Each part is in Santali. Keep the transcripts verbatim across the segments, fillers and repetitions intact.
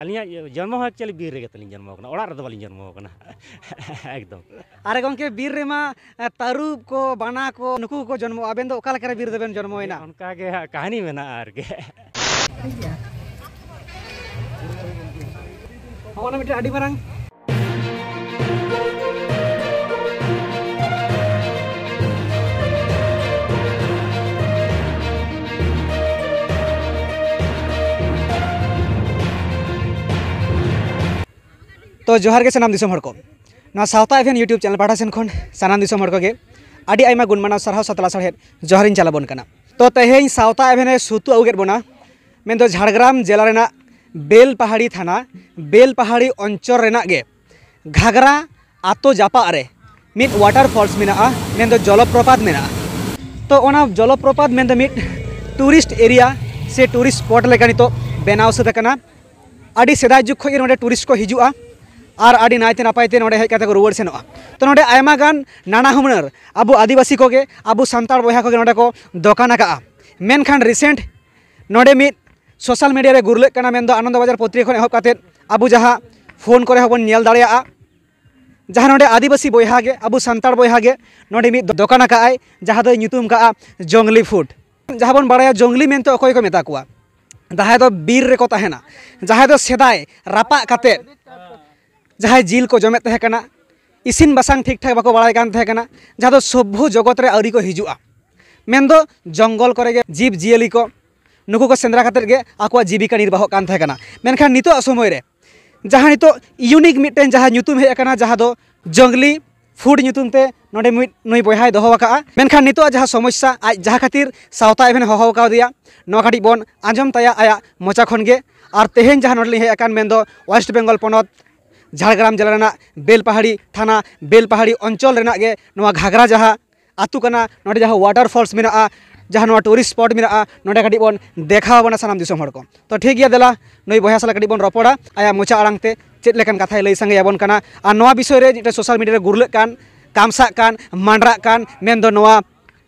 ᱟᱹᱞᱤᱧᱟᱜ ᱡᱚᱱᱢᱚ ᱦᱚᱸ actually ᱵᱤᱨ ᱨᱮᱜᱮ ᱛᱟᱹᱞᱤᱧ ᱡᱚᱱᱢᱚ ᱟᱠᱟᱱᱟ, ᱚᱲᱟᱜ ᱨᱮᱫᱚ ᱵᱟᱹᱞᱤᱧ ᱡᱚᱱᱢᱚ ᱟᱠᱟᱱᱟ᱾ ᱮᱠᱫᱚᱢ᱾ ᱟᱨᱮ ᱜᱚᱢᱠᱮ, ᱵᱤᱨ ᱨᱮᱢᱟ ᱮ, ᱛᱟᱹᱨᱩᱵ ᱠᱚ, ᱵᱟᱱᱟ ᱠᱚ, ᱱᱩᱠᱩ ᱠᱚᱠᱚ ᱡᱚᱱᱢᱚᱜᱼᱟ᱾ ᱟᱵᱮᱱ ᱫᱚ ᱚᱠᱟ ᱞᱮᱠᱟᱨᱮ ᱵᱤᱨ ᱫᱚᱵᱮᱱ ᱡᱚᱱᱢᱚᱭᱮᱱᱟ? ᱚᱱᱠᱟ ᱜᱮ ᱦᱟᱸᱜ ᱠᱟᱹᱦᱱᱤ ᱢᱮᱱᱟᱜᱼᱟ ᱟᱨᱠᱤ᱾ ᱴᱷᱤᱠ ᱜᱮᱭᱟ᱾ ᱦᱚᱸᱜᱼᱚ ᱱᱟ ᱢᱤᱫᱴᱮᱱ ᱟᱹᱰᱤ ᱢᱟᱨᱟᱝ ᱛᱚ ᱡᱚᱦᱟᱨ ᱜᱮ ᱥᱟᱱᱟᱢ ᱫᱤᱥᱚᱢ ᱦᱚᱲ ᱠᱚ᱾ ᱱᱚᱣᱟ ᱥᱟᱶᱛᱟ ᱮᱵᱷᱮᱱ YouTube channel ᱯᱟᱦᱴᱟ ᱥᱮᱱ ᱠᱷᱚᱱ ᱥᱟᱱᱟᱢ ᱫᱤᱥᱚᱢ ᱦᱚᱲ ᱠᱚᱜᱮ ᱟᱹᱰᱤ ᱟᱭᱢᱟ ᱜᱩᱱ ᱢᱟᱱᱟᱣ ᱥᱟᱨᱦᱟᱣ ᱥᱟᱛᱞᱟ ᱥᱟᱲᱦᱮᱫ ᱡᱚᱦᱟᱨᱤᱧ ᱪᱟᱞ ᱟᱵᱚᱱ ᱠᱟᱱᱟ᱾ ᱛᱚ ᱛᱮᱦᱮᱧ ᱥᱟᱶᱛᱟ ᱮᱵᱷᱮᱱ ᱮ ᱥᱩᱛᱩ ᱟᱹᱜᱩ ᱠᱮᱫ ᱵᱚᱱᱟ, ᱢᱮᱱᱫᱚ ᱡᱷᱟᱲᱜᱨᱟᱢ ᱡᱮᱞᱟ ᱨᱮᱱᱟᱜ ᱵᱮᱞᱯᱟᱦᱟᱲᱤ ᱛᱷᱟᱱᱟ, ᱵᱮᱞᱯᱟᱦᱟᱲᱤ ᱚᱧᱪᱚᱞ ᱨᱮᱱᱟᱜ ᱜᱮ ᱜᱷᱟᱜᱽᱨᱟ ᱟᱛᱳ ᱡᱟᱯᱟᱜ ᱨᱮ ᱢᱤᱫ water falls ᱢᱮᱱᱟᱜᱼᱟ, ᱢᱮᱱᱫᱚ ᱡᱚᱞᱚᱯᱨᱚᱯᱟᱛ ᱢᱮᱱᱟᱜᱼᱟ᱾ ᱛᱚ ᱚᱱᱟ ᱡᱚᱞᱚᱯᱨᱚᱯᱟᱛ ᱢᱮᱱᱫᱚ ᱢᱤᱫ tourist area ᱥᱮ tourist spot ᱞᱮᱠᱟ ᱱᱤᱛᱚᱜ ᱵᱮᱱᱟᱣ ᱥᱟᱹᱛ ᱟᱠᱟᱱᱟ᱾ ᱟᱹᱰᱤ ᱥᱮᱫᱟᱭ ᱡᱩᱜᱽ ᱠᱷᱚᱱ ᱜᱮ ᱱᱚᱰᱮ tourist ᱠᱚ ᱦᱤᱡᱩᱜᱼᱟ ᱟᱨ ᱟᱹᱰᱤ ᱱᱟᱭᱛᱮ ᱱᱟᱯᱟᱭ ᱛᱮ ᱱᱚᱰᱮ ᱦᱮᱡ ᱠᱟᱛᱮ ᱠᱚ ᱨᱩᱣᱟᱹᱲ ᱥᱮᱱᱚᱜᱼᱟ᱾ ᱛᱚ ᱱᱚᱰᱮ ᱟᱭᱢᱟ ᱜᱟᱱ ᱱᱟᱱᱟ ᱦᱩᱱᱟᱹᱨ ᱟᱵᱚ ᱟᱹᱫᱤᱵᱟᱹᱥᱤ ᱠᱚᱜᱮ, ᱟᱵᱚ ᱥᱟᱱᱛᱟᱲ ᱵᱚᱭᱦᱟ ᱠᱚᱜᱮ ᱱᱚᱰᱮ ᱠᱚ ᱫᱚᱠᱟᱱ ᱟᱠᱟᱜᱼᱟ᱾ ᱢᱮᱱᱠᱷᱟᱱ recent ᱱᱚᱰᱮ ᱢᱤᱫ social media ᱨᱮ ᱜᱩᱨᱞᱟᱹᱜ ᱠᱟᱱᱟ, ᱢᱮᱱᱫᱚ ᱟᱱᱚᱱᱫᱚ ᱵᱟᱡᱟᱨ ᱯᱚᱛᱨᱤᱠᱟ ᱠᱷᱚᱱ ᱮᱦᱚᱵ ᱠᱟᱛᱮ ᱟᱵᱚ ᱡᱟᱦᱟᱸ phone ᱠᱚᱨᱮ ᱦᱚᱸᱵᱚᱱ ᱧᱮᱞ ᱫᱟᱲᱮᱭᱟᱜᱼᱟ, ᱡᱟᱦᱟᱸ ᱱᱚᱰᱮ ᱟᱹᱫᱤᱵᱟᱹᱥᱤ ᱵᱚᱭᱦᱟ ᱜᱮ, ᱟᱵᱚ ᱥᱟᱱᱛᱟᱲ ᱵᱚᱭᱦᱟ ᱜᱮ ᱱᱚᱰᱮ ᱢᱤᱫ ᱫᱚᱠᱟᱱ ᱟᱠᱟᱫ ᱟᱭ, ᱡᱟᱦᱟᱸ ᱫᱚᱭ ᱧᱩᱛᱩᱢ ᱠᱟᱜᱼᱟ ᱡᱚᱝᱞᱤ food᱾ ᱡᱟᱦᱟᱸ ᱵᱚᱱ ᱵᱟᱲᱟᱭᱟ ᱡᱚᱝᱞᱤ ᱢᱮᱱᱛᱮ ᱚᱠᱚᱭ ᱠᱚ ᱢᱮᱛᱟ ᱠᱚᱣᱟ, ᱡᱟᱦᱟᱸᱭ ᱫᱚ ᱵᱤᱨ ᱨᱮᱠᱚ ᱛᱟᱦᱮᱱᱟ, ᱡᱟᱦᱟᱸᱭ ᱫᱚ ᱥᱮᱫᱟᱭ ᱨᱟᱯᱟᱜ ᱠᱟᱛᱮ ᱡᱟᱦᱟᱸᱭ ᱡᱤᱞ ᱠᱚ ᱡᱚᱢᱮᱫ ᱛᱟᱦᱮᱸ ᱠᱟᱱᱟ, ᱤᱥᱤᱱ ᱵᱟᱥᱟᱝ ᱴᱷᱤᱠ ᱴᱷᱟᱠ ᱵᱟᱠᱚ ᱵᱟᱲᱟᱭ ᱠᱟᱱ ᱛᱟᱦᱮᱸ ᱠᱟᱱᱟ, ᱡᱟᱦᱟᱸ ᱫᱚ ᱥᱚᱵᱽᱵᱷᱚ ᱡᱚᱜᱚᱛ ᱨᱮ ᱟᱹᱣᱨᱤ ᱠᱚ ᱦᱤᱡᱩᱜᱼᱟ᱾ ᱢᱮᱱᱫᱚ ᱡᱚᱝᱜᱚᱞ ᱠᱚᱨᱮ ᱜᱮ ᱡᱤᱵᱽ ᱡᱤᱭᱟᱹᱞᱤ ᱠᱚ, ᱱᱩᱠᱩ ᱠᱚ ᱥᱮᱸᱫᱽᱨᱟ ᱠᱟᱛᱮᱫ ᱜᱮ ᱟᱠᱚᱣᱟᱜ ᱡᱤᱵᱤᱠᱟ ᱱᱤᱨᱵᱟᱦᱚᱜ ᱠᱟᱱ ᱛᱟᱦᱮᱸ ᱠᱟᱱᱟ᱾ ᱢᱮᱱᱠᱷᱟᱱ ᱱᱤᱛᱚᱜ ᱥᱚᱢᱚᱭ ᱨᱮ ᱡᱟᱦᱟᱸ ᱱᱤᱛᱚᱜ unique ᱢᱤᱫᱴᱮᱱ ᱡᱟᱦᱟᱸ ᱧᱩᱛᱩᱢ ᱦᱮᱡ ᱟᱠᱟᱱᱟ, ᱡᱟᱦᱟᱸ ᱫᱚ ᱡᱚᱝᱞᱤ food ᱧᱩᱛᱩᱢ ᱛᱮ ᱱᱚᱰᱮ ᱢᱤᱫ ᱱᱩᱭ ᱵᱚᱭᱦᱟᱭ ᱫᱚᱦᱚ ᱟᱠᱟᱫᱼᱟ᱾ ᱢᱮᱱᱠᱷᱟᱱ ᱱᱤᱛᱚᱜ ᱡᱟᱦᱟᱸ ᱥᱚᱢᱚᱥᱥᱟ, ᱟᱡ ᱡᱟᱦᱟᱸ ᱠᱷᱟᱹᱛᱤᱨ ᱥᱟᱶᱛᱟ ᱮᱵᱷᱮᱱ ᱦᱚᱦᱚ ᱠᱟᱣᱫᱮᱭᱟ, ᱱᱚᱣᱟ ᱠᱟᱹᱴᱤᱡ ᱵᱚᱱ ᱟᱸᱡᱚᱢ ᱛᱟᱭᱟ ᱟᱭᱟᱜ ᱢᱚᱪᱟ ᱠᱷᱚᱱ ᱜᱮ᱾ ᱟᱨ ᱛᱮᱦᱮᱧ ᱡᱟᱦᱟᱸ ᱱᱚᱰᱮ ᱞᱤᱧ ᱦᱮᱡ ᱟᱠᱟᱱ, ᱢᱮᱱᱫᱚ West Bengal ᱯᱚᱱᱚᱛ ᱡᱷᱟᱲᱜᱨᱟᱢ ᱡᱮᱞᱟ ᱨᱮᱱᱟᱜ ᱵᱮᱞᱯᱟᱦᱟᱲᱤ ᱛᱷᱟᱱᱟ, ᱵᱮᱞᱯᱟᱦᱟᱲᱤ ᱚᱧᱪᱚᱞ ᱨᱮᱱᱟᱜ ᱜᱮ ᱱᱚᱣᱟ ᱜᱷᱟᱜᱽᱨᱟ ᱡᱟᱦᱟᱸ ᱟᱹᱛᱩ ᱠᱟᱱᱟ, ᱱᱚᱰᱮ ᱡᱟᱦᱟᱸ water falls ᱢᱮᱱᱟᱜᱼᱟ, ᱡᱟᱦᱟᱸ ᱱᱚᱣᱟ tourist spot ᱢᱮᱱᱟᱜᱼᱟ, ᱱᱚᱰᱮ ᱠᱟᱹᱴᱤᱡ ᱵᱚᱱ ᱫᱮᱠᱷᱟᱣ ᱟᱵᱚᱱᱟ ᱥᱟᱱᱟᱢ ᱫᱤᱥᱚᱢ ᱦᱚᱲ ᱠᱚ᱾ ᱛᱚ ᱴᱷᱤᱠ ᱜᱮᱭᱟ, ᱫᱮᱞᱟ ᱱᱩᱭ ᱵᱚᱭᱦᱟ ᱥᱟᱞᱟᱜ ᱠᱟᱹᱴᱤᱡ ᱵᱚᱱ ᱨᱚᱯᱚᱲᱟ, ᱟᱭᱟᱜ ᱢᱚᱪᱟ ᱟᱲᱟᱝ ᱛᱮ ᱪᱮᱫ ᱞᱮᱠᱟᱱ ᱠᱟᱛᱷᱟᱭ ᱞᱟᱹᱭ ᱥᱟᱸᱜᱮ ᱟᱵᱚᱱ ᱠᱟᱱᱟ᱾ ᱟᱨ ᱱᱚᱣᱟ ᱵᱤᱥᱚᱭ ᱨᱮ ᱢᱤᱫᱴᱮᱱ social media ᱨᱮ ᱜᱩᱨᱞᱟᱹᱜ ᱠᱟᱱ, ᱠᱟᱢᱥᱟᱜ ᱠᱟᱱ, ᱢᱟᱸᱰᱨᱟᱜ ᱠᱟᱱ, ᱢᱮᱱᱫᱚ ᱱᱚᱣᱟ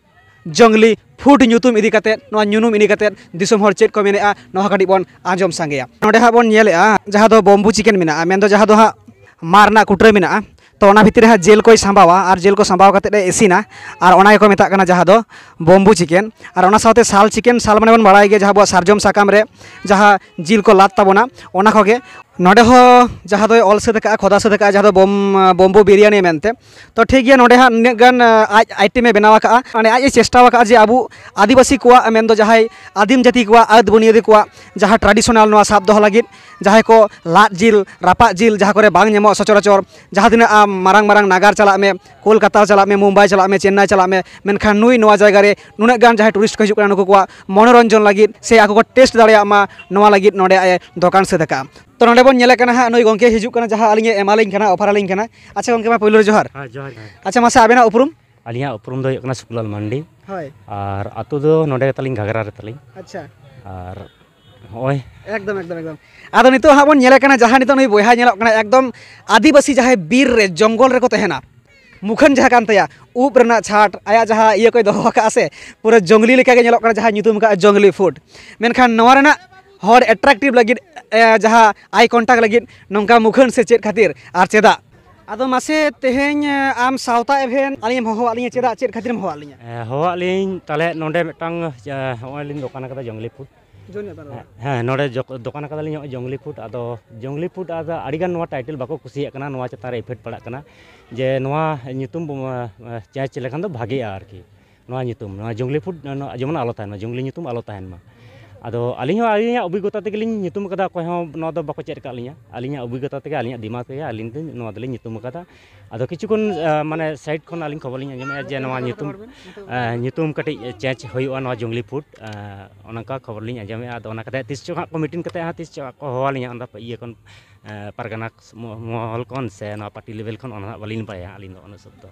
ᱡᱚᱝᱞᱤ ᱯᱷᱩᱰ ᱧᱩᱛᱩᱢ ᱤᱫᱤ ᱠᱟᱛᱮᱫ, ᱱᱚᱣᱟ ᱧᱩᱱᱩᱢ ᱤᱫᱤ ᱠᱟᱛᱮᱫ ᱫᱤᱥᱚᱢ ᱦᱚᱲ ᱪᱮᱫ ᱠᱚ ᱢᱮᱱᱮᱫᱼᱟ, ᱱᱚᱣᱟ ᱠᱟᱹᱴᱤᱡ ᱵᱚᱱ ᱟᱸᱡᱚᱢ ᱥᱟᱸᱜᱮᱭᱟ᱾ ᱱᱚᱰᱮ ᱦᱟᱸᱜ ᱵᱚᱱ ᱧᱮᱞᱮᱫᱼᱟ, ᱡᱟᱦᱟᱸ ᱫᱚ ᱵᱚᱢᱵᱩ ᱪᱤᱠᱮᱱ ᱢᱮᱱᱟᱜᱼᱟ, ᱢᱮᱱᱫᱚ ᱡᱟᱦᱟᱸ ᱫᱚ ᱦᱟᱸᱜ ᱢᱟᱨ ᱨᱮᱱᱟᱜ ᱠᱩᱴᱨᱟᱹ ᱢᱮᱱᱟᱜᱼᱟ᱾ ᱛᱚ, ᱚᱱᱟ ᱵᱷᱤᱛᱤᱨ ᱨᱮ ᱦᱟᱸᱜ ᱡᱤᱞ ᱠᱚᱭ ᱥᱟᱸᱵᱟᱣᱟ ᱟᱨ ᱡᱤᱞ ᱠᱚ ᱥᱟᱸᱵᱟᱣ ᱠᱟᱛᱮᱫ ᱮ ᱤᱥᱤᱱᱟ, ᱟᱨ ᱚᱱᱟ ᱜᱮᱠᱚ ᱢᱮᱛᱟᱜ ᱠᱟᱱᱟ ᱡᱟᱦᱟᱸ ᱫᱚ ᱵᱚᱢᱵᱩ ᱪᱤᱠᱮᱱ᱾ ᱟᱨ ᱚᱱᱟ ᱥᱟᱶᱛᱮ ᱥᱟᱞ ᱪᱤᱠᱮᱱ, ᱥᱟᱞ ᱢᱟᱱᱮ ᱵᱚᱱ ᱵᱟᱲᱟᱭ ᱜᱮᱭᱟ, ᱡᱟᱦᱟᱸ ᱟᱵᱚᱣᱟᱜ ᱥᱟᱨᱡᱚᱢ ᱥᱟᱠᱟᱢ ᱨᱮ ᱡᱟᱦᱟᱸ ᱡᱤᱞ ᱠᱚ ᱞᱟᱫ ᱛᱟᱵᱚᱱᱟ, ᱚᱱᱟ ᱠᱚᱜᱮ᱾ ᱱᱚᱰᱮ ᱦᱚᱸ ᱡᱟᱦᱟᱸ ᱫᱚᱭ ᱚᱞ ᱥᱟᱹᱛ ᱟᱠᱟᱫᱼᱟ, ᱠᱷᱚᱫᱟ ᱥᱟᱹᱛ ᱟᱠᱟᱫᱼᱟ, ᱡᱟᱦᱟᱸ ᱫᱚ ᱵᱚᱢ-, ᱵᱚᱢᱵᱩ ᱵᱤᱨᱭᱟᱱᱤ ᱢᱮᱱᱛᱮ᱾ ᱛᱚ, ᱴᱷᱤᱠ ᱜᱮᱭᱟ, ᱱᱚᱰᱮ ᱦᱟᱸᱜ ᱱᱤᱱᱟᱹᱜ ᱜᱟᱱ, ᱟᱡ ᱟᱭᱴᱮᱢᱮ ᱵᱮᱱᱟᱣ ᱟᱠᱟᱫᱼᱟ, ᱢᱟᱱᱮ ᱟᱡ ᱮ ᱪᱮᱥᱴᱟ ᱟᱠᱟᱫᱼᱟ ᱡᱮ ᱟᱵᱚ ᱟᱹᱫᱤᱵᱟᱹᱥᱤ ᱠᱚᱣᱟᱜ, ᱢᱮᱱᱫᱚ ᱡᱟᱦᱟᱸᱭ ᱟᱹᱫᱤᱢ ᱡᱟᱹᱛᱤ ᱠᱚᱣᱟᱜ, ᱟᱹᱫ ᱵᱩᱱᱤᱭᱟᱹᱫᱤ ᱠᱚᱣᱟᱜ ᱡᱟᱦᱟᱸ traditional ᱱᱚᱣᱟ ᱥᱟᱵ ᱫᱚᱦᱚ ᱞᱟᱹᱜᱤᱫ, ᱡᱟᱦᱟᱸᱭ ᱠᱚ ᱞᱟᱫ ᱡᱤᱞ, ᱨᱟᱯᱟᱜ ᱡᱤᱞ, ᱡᱟᱦᱟᱸ ᱠᱚᱨᱮ ᱵᱟᱝ ᱧᱟᱢᱚᱜᱼᱟ ᱥᱚᱪᱚᱨᱟᱪᱚᱨ, ᱡᱟᱦᱟᱸ ᱛᱤᱱᱟᱹᱜ, ᱟᱢ ᱢᱟᱨᱟᱝ ᱢᱟᱨᱟᱝ ᱱᱟᱜᱟᱨ ᱪᱟᱞᱟᱜ ᱢᱮ, ᱠᱳᱞᱠᱟᱛᱟ ᱪᱟᱞᱟᱜ ᱢᱮ, ᱢᱩᱢᱵᱟᱭ ᱪᱟᱞᱟᱜ ᱢᱮ, ᱪᱮᱱᱱᱟᱭ ᱪᱟᱞᱟᱜ ᱢᱮ, ᱢᱮᱱᱠᱷᱟᱱ ᱱᱩᱭ ᱱᱚᱣᱟ ᱡᱟᱭᱜᱟ ᱨᱮ ᱱᱩᱱᱟᱹᱜ ᱜᱟᱱ ᱡᱟᱦᱟᱸᱭ tourist ᱠᱚ ᱦᱤᱡᱩᱜ ᱠᱟᱱᱟ, ᱱᱩᱠᱩ ᱠᱚᱣᱟᱜ ᱢᱚᱱᱳᱨᱚᱧᱡᱚᱱ ᱞᱟᱹᱜᱤᱫ ᱥᱮ ᱟᱠᱚ ᱠᱚ taste ᱫᱟᱲᱮᱭᱟᱜ ᱢᱟ, ᱱᱚᱣᱟ ᱞᱟᱹᱜᱤᱫ ᱱᱚᱰᱮ ᱟᱡ ᱮ ᱫᱚᱠᱟᱱ ᱥᱟᱹᱛ ᱟᱠᱟᱫᱼᱟ᱾ ᱛᱚ, ᱱᱚᱰᱮ ᱵᱚᱱ ᱧᱮᱞᱮ ᱠᱟᱱᱟ ᱦᱟᱸᱜ, ᱱᱩᱭ ᱜᱚᱢᱠᱮ ᱦᱤᱡᱩᱜ ᱠᱟᱱᱟ, ᱡᱟᱦᱟᱸ ᱟᱹᱞᱤᱧ ᱮ ᱮᱢᱟᱞᱤᱧ ᱠᱟᱱᱟ, offer ᱟᱹᱞᱤᱧ ᱠᱟᱱᱟ᱾ ᱟᱪᱪᱷᱟ ᱜᱚᱢᱠᱮ, ᱢᱟ ᱯᱳᱭᱞᱳ ᱨᱮ ᱡᱚᱦᱟᱨ᱾ ᱦᱮᱸ, ᱡᱚᱦᱟᱨ, ᱡᱚᱦᱟᱨ᱾ ᱟᱪᱪᱷᱟ, ᱢᱟᱥᱮ ᱟᱵᱮᱱᱟᱜ ᱩᱯᱨᱩᱢ? ᱟᱹᱞᱤᱧᱟᱜ ᱩᱯᱨᱩᱢ ᱫᱚ ᱦᱩᱭᱩᱜ ᱠᱟᱱᱟ ᱥᱩᱠᱞᱟᱞ ᱢᱟᱱᱰᱤ᱾ ᱦᱳᱭ᱾ ᱟᱨ ᱟᱹᱛᱩ ᱫᱚ ᱱᱚᱰᱮ ᱛᱟᱹᱞᱤᱧ, ᱜᱷᱟᱜᱽᱨᱟ ᱨᱮ ᱛᱟᱹᱞᱤᱧ᱾ ᱟᱪᱪᱷᱟ᱾ ᱟᱨ ᱦᱚᱸᱜᱼᱚᱭ᱾ ᱮᱠᱫᱚᱢ, ᱮᱠᱫᱚᱢ, ᱮᱠᱫᱚᱢ᱾ ᱟᱫᱚ ᱱᱤᱛᱚᱜ ᱦᱟᱸᱜ ᱵᱚᱱ ᱧᱮᱞᱮ ᱠᱟᱱᱟ, ᱡᱟᱦᱟᱸ ᱱᱤᱛᱚᱜ ᱱᱩᱭ ᱵᱚᱭᱦᱟ ᱧᱮᱞᱚᱜ ᱠᱟᱱᱟ, ᱮᱠᱫᱚᱢ ᱟᱹᱫᱤᱵᱟᱹᱥᱤ ᱡᱟᱦᱟᱸᱭ ᱵᱤᱨ ᱨᱮ, ᱡᱚᱝᱜᱚᱞ ᱨᱮᱠᱚ ᱛᱟᱦᱮᱱᱟ, ᱢᱩᱠᱷᱟᱹᱱ ᱡᱟᱦᱟᱸ ᱠᱟᱱ ᱛᱟᱭᱟ, ᱩᱵ ᱨᱮᱱᱟᱜ ᱪᱷᱟᱴ, ᱟᱭᱟᱜ ᱡᱟᱦᱟᱸ ᱤᱭᱟᱹ ᱠᱚᱭ ᱫᱚᱦᱚ ᱟᱠᱟᱫᱼᱟ ᱥᱮ, ᱯᱩᱨᱟᱹ ᱡᱚᱝᱞᱤ ᱞᱮᱠᱟᱜᱮ ᱧᱮᱞᱚᱜ ᱠᱟᱱᱟ, ᱡᱟᱦᱟᱸ ᱧᱩᱛᱩᱢ ᱟᱠᱟᱫᱼᱟ ᱡᱚᱝᱞᱤ ᱯᱷᱩᱰ᱾ ᱢᱮᱱᱠᱷᱟᱱ ᱱᱚᱣᱟ ᱨᱮᱱᱟᱜ ᱦᱚᱲ attractive ᱞᱟᱹᱜᱤᱫ, ᱮ, ᱡᱟᱦᱟᱸ eye contact ᱞᱟᱹᱜᱤᱫ ᱱᱚᱝᱠᱟ ᱢᱩᱠᱷᱟᱹᱱ ᱥᱮ ᱪᱮᱫ ᱠᱷᱟᱹᱛᱤᱨ ᱟᱨ ᱪᱮᱫᱟᱜ? ᱟᱫᱚ ᱢᱟᱥᱮ ᱛᱮᱦᱮᱧ, ᱮ, ᱟᱢ ᱥᱟᱶᱛᱟ event ᱟᱹᱞᱤᱧ ᱮᱢ ᱦᱚᱦᱚᱣᱟᱫ ᱞᱤᱧᱟ, ᱪᱮᱫᱟᱜ, ᱪᱮᱫ ᱠᱷᱟᱹᱛᱤᱨᱮᱢ ᱦᱚᱦᱚᱣᱟᱫ ᱞᱤᱧᱟ? ᱮ, ᱦᱚᱦᱚᱣᱟᱫ ᱞᱤᱧ ᱛᱟᱦᱞᱮ ᱱᱚᱰᱮ ᱢᱤᱫᱴᱟᱝ, ᱮ, ᱦᱚᱸᱜᱼᱚᱭ ᱞᱤᱧ ᱫᱚᱠᱟᱱ ᱟᱠᱟᱫᱟ ᱡᱚᱝᱞᱤ ᱯᱷᱩᱰ᱾ ᱡᱳᱨ ᱧᱚᱜ ᱵᱮᱱ ᱨᱚᱲᱟ᱾ ᱦᱮᱸ, ᱦᱮᱸ, ᱱᱚᱰᱮ ᱡᱚᱠ-, ᱫᱚᱠᱟᱱ ᱟᱠᱟᱫᱟᱞᱤᱧ ᱱᱚᱜᱼᱚᱭ ᱡᱚᱝᱞᱤ ᱯᱷᱩᱰ᱾ ᱟᱫᱚ ᱡᱚᱝᱞᱤ ᱯᱷᱩᱰ, ᱟᱫᱚ ᱟᱹᱰᱤᱜᱟᱱ ᱱᱚᱣᱟ title ᱵᱟᱠᱚ ᱠᱩᱥᱤᱭᱟᱜ ᱠᱟᱱᱟ, ᱱᱚᱣᱟ ᱪᱮᱛᱟᱱ ᱨᱮ effect ᱯᱟᱲᱟᱜ ᱠᱟᱱᱟ ᱡᱮ ᱱᱚᱣᱟ ᱧᱩᱛᱩᱢ, ᱮ, change ᱞᱮᱠᱷᱟᱱ ᱫᱚ ᱵᱷᱟᱜᱮᱜᱼᱟ ᱟᱨᱠᱤ᱾ ᱱᱚᱣᱟ ᱧᱩᱛᱩᱢ, ᱱᱚᱣᱟ ᱡᱚᱝᱞᱤ ᱯᱷᱩᱰ, ᱱᱚᱣᱟ ᱡᱮᱢᱚᱱ ᱟᱞᱚ ᱛᱟᱦᱮᱱ ᱢᱟ, ᱡᱚᱝᱞᱤ ᱧᱩᱛᱩᱢ ᱟᱞᱚ ᱛᱟᱦᱮᱱ ᱢᱟ᱾ ᱟᱫᱚ ᱟᱹᱞᱤᱧ ᱦᱚᱸ ᱟᱹᱞᱤᱧᱟᱜ ᱚᱵᱷᱤᱜᱽᱜᱚᱛᱟ ᱛᱮᱜᱮᱞᱤᱧ ᱧᱩᱛᱩᱢ ᱟᱠᱟᱫᱟ, ᱚᱠᱚᱭ ᱦᱚᱸ ᱱᱚᱣᱟ ᱫᱚ ᱵᱟᱠᱚ ᱪᱮᱫ ᱟᱠᱟᱫ ᱞᱤᱧᱟ᱾ ᱟᱹᱞᱤᱧᱟᱜ ᱚᱵᱷᱤᱜᱽᱜᱚᱛᱟ ᱛᱮᱜᱮ, ᱟᱹᱞᱤᱧᱟᱜ ᱫᱤᱢᱟᱜᱽ ᱛᱮᱜᱮ ᱟᱹᱞᱤᱧ ᱫᱚ ᱱᱚᱣᱟ ᱫᱚᱞᱤᱧ ᱧᱩᱛᱩᱢ ᱟᱠᱟᱫᱟ᱾ ᱟᱫᱚ ᱠᱤᱪᱷᱩ ᱠᱷᱚᱱ, ᱮ, ᱢᱟᱱᱮ side ᱠᱷᱚᱱ ᱟᱹᱞᱤᱧ ᱠᱷᱚᱵᱚᱨ ᱞᱤᱧ ᱟᱸᱡᱚᱢᱮᱫᱼᱟ ᱡᱮ ᱱᱚᱣᱟ ᱧᱩᱛᱩᱢ, ᱮ, ᱧᱩᱛᱩᱢ ᱠᱟᱹᱴᱤᱡ change ᱦᱩᱭᱩᱜᱼᱟ ᱱᱚᱣᱟ ᱡᱚᱝᱞᱤ ᱯᱷᱩᱰ, ᱮ, ᱚᱱᱠᱟ ᱠᱷᱚᱵᱚᱨ ᱞᱤᱧ ᱟᱸᱡᱚᱢᱮᱫᱼᱟ᱾ ᱟᱫᱚ ᱚᱱᱟ ᱠᱟᱛᱮ ᱛᱤᱥ ᱪᱚ ᱦᱟᱸᱜ ᱠᱚ meeting ᱠᱟᱛᱮ ᱦᱟᱸᱜ ᱛᱤᱥ ᱪᱚ ᱦᱟᱸᱜ ᱠᱚ ᱦᱚᱦᱚ ᱟᱹᱞᱤᱧᱟ ᱚᱱᱟ ᱤᱭᱟᱹ ᱠᱷᱚᱱ, ᱮ, ᱯᱟᱨᱜᱟᱱᱟ ᱢᱚ-, ᱢᱚᱦᱚᱞ ᱠᱷᱚᱱ ᱥᱮ ᱱᱚᱣᱟ party level ᱠᱷᱚᱱ, ᱚᱱᱟ ᱦᱟᱸᱜ ᱵᱟᱹᱞᱤᱧ ᱵᱟᱲᱟᱭᱟ ᱟᱹᱞᱤᱧ ᱫᱚ ᱩᱱᱟᱹᱜ ᱥᱚᱵ ᱫᱚ᱾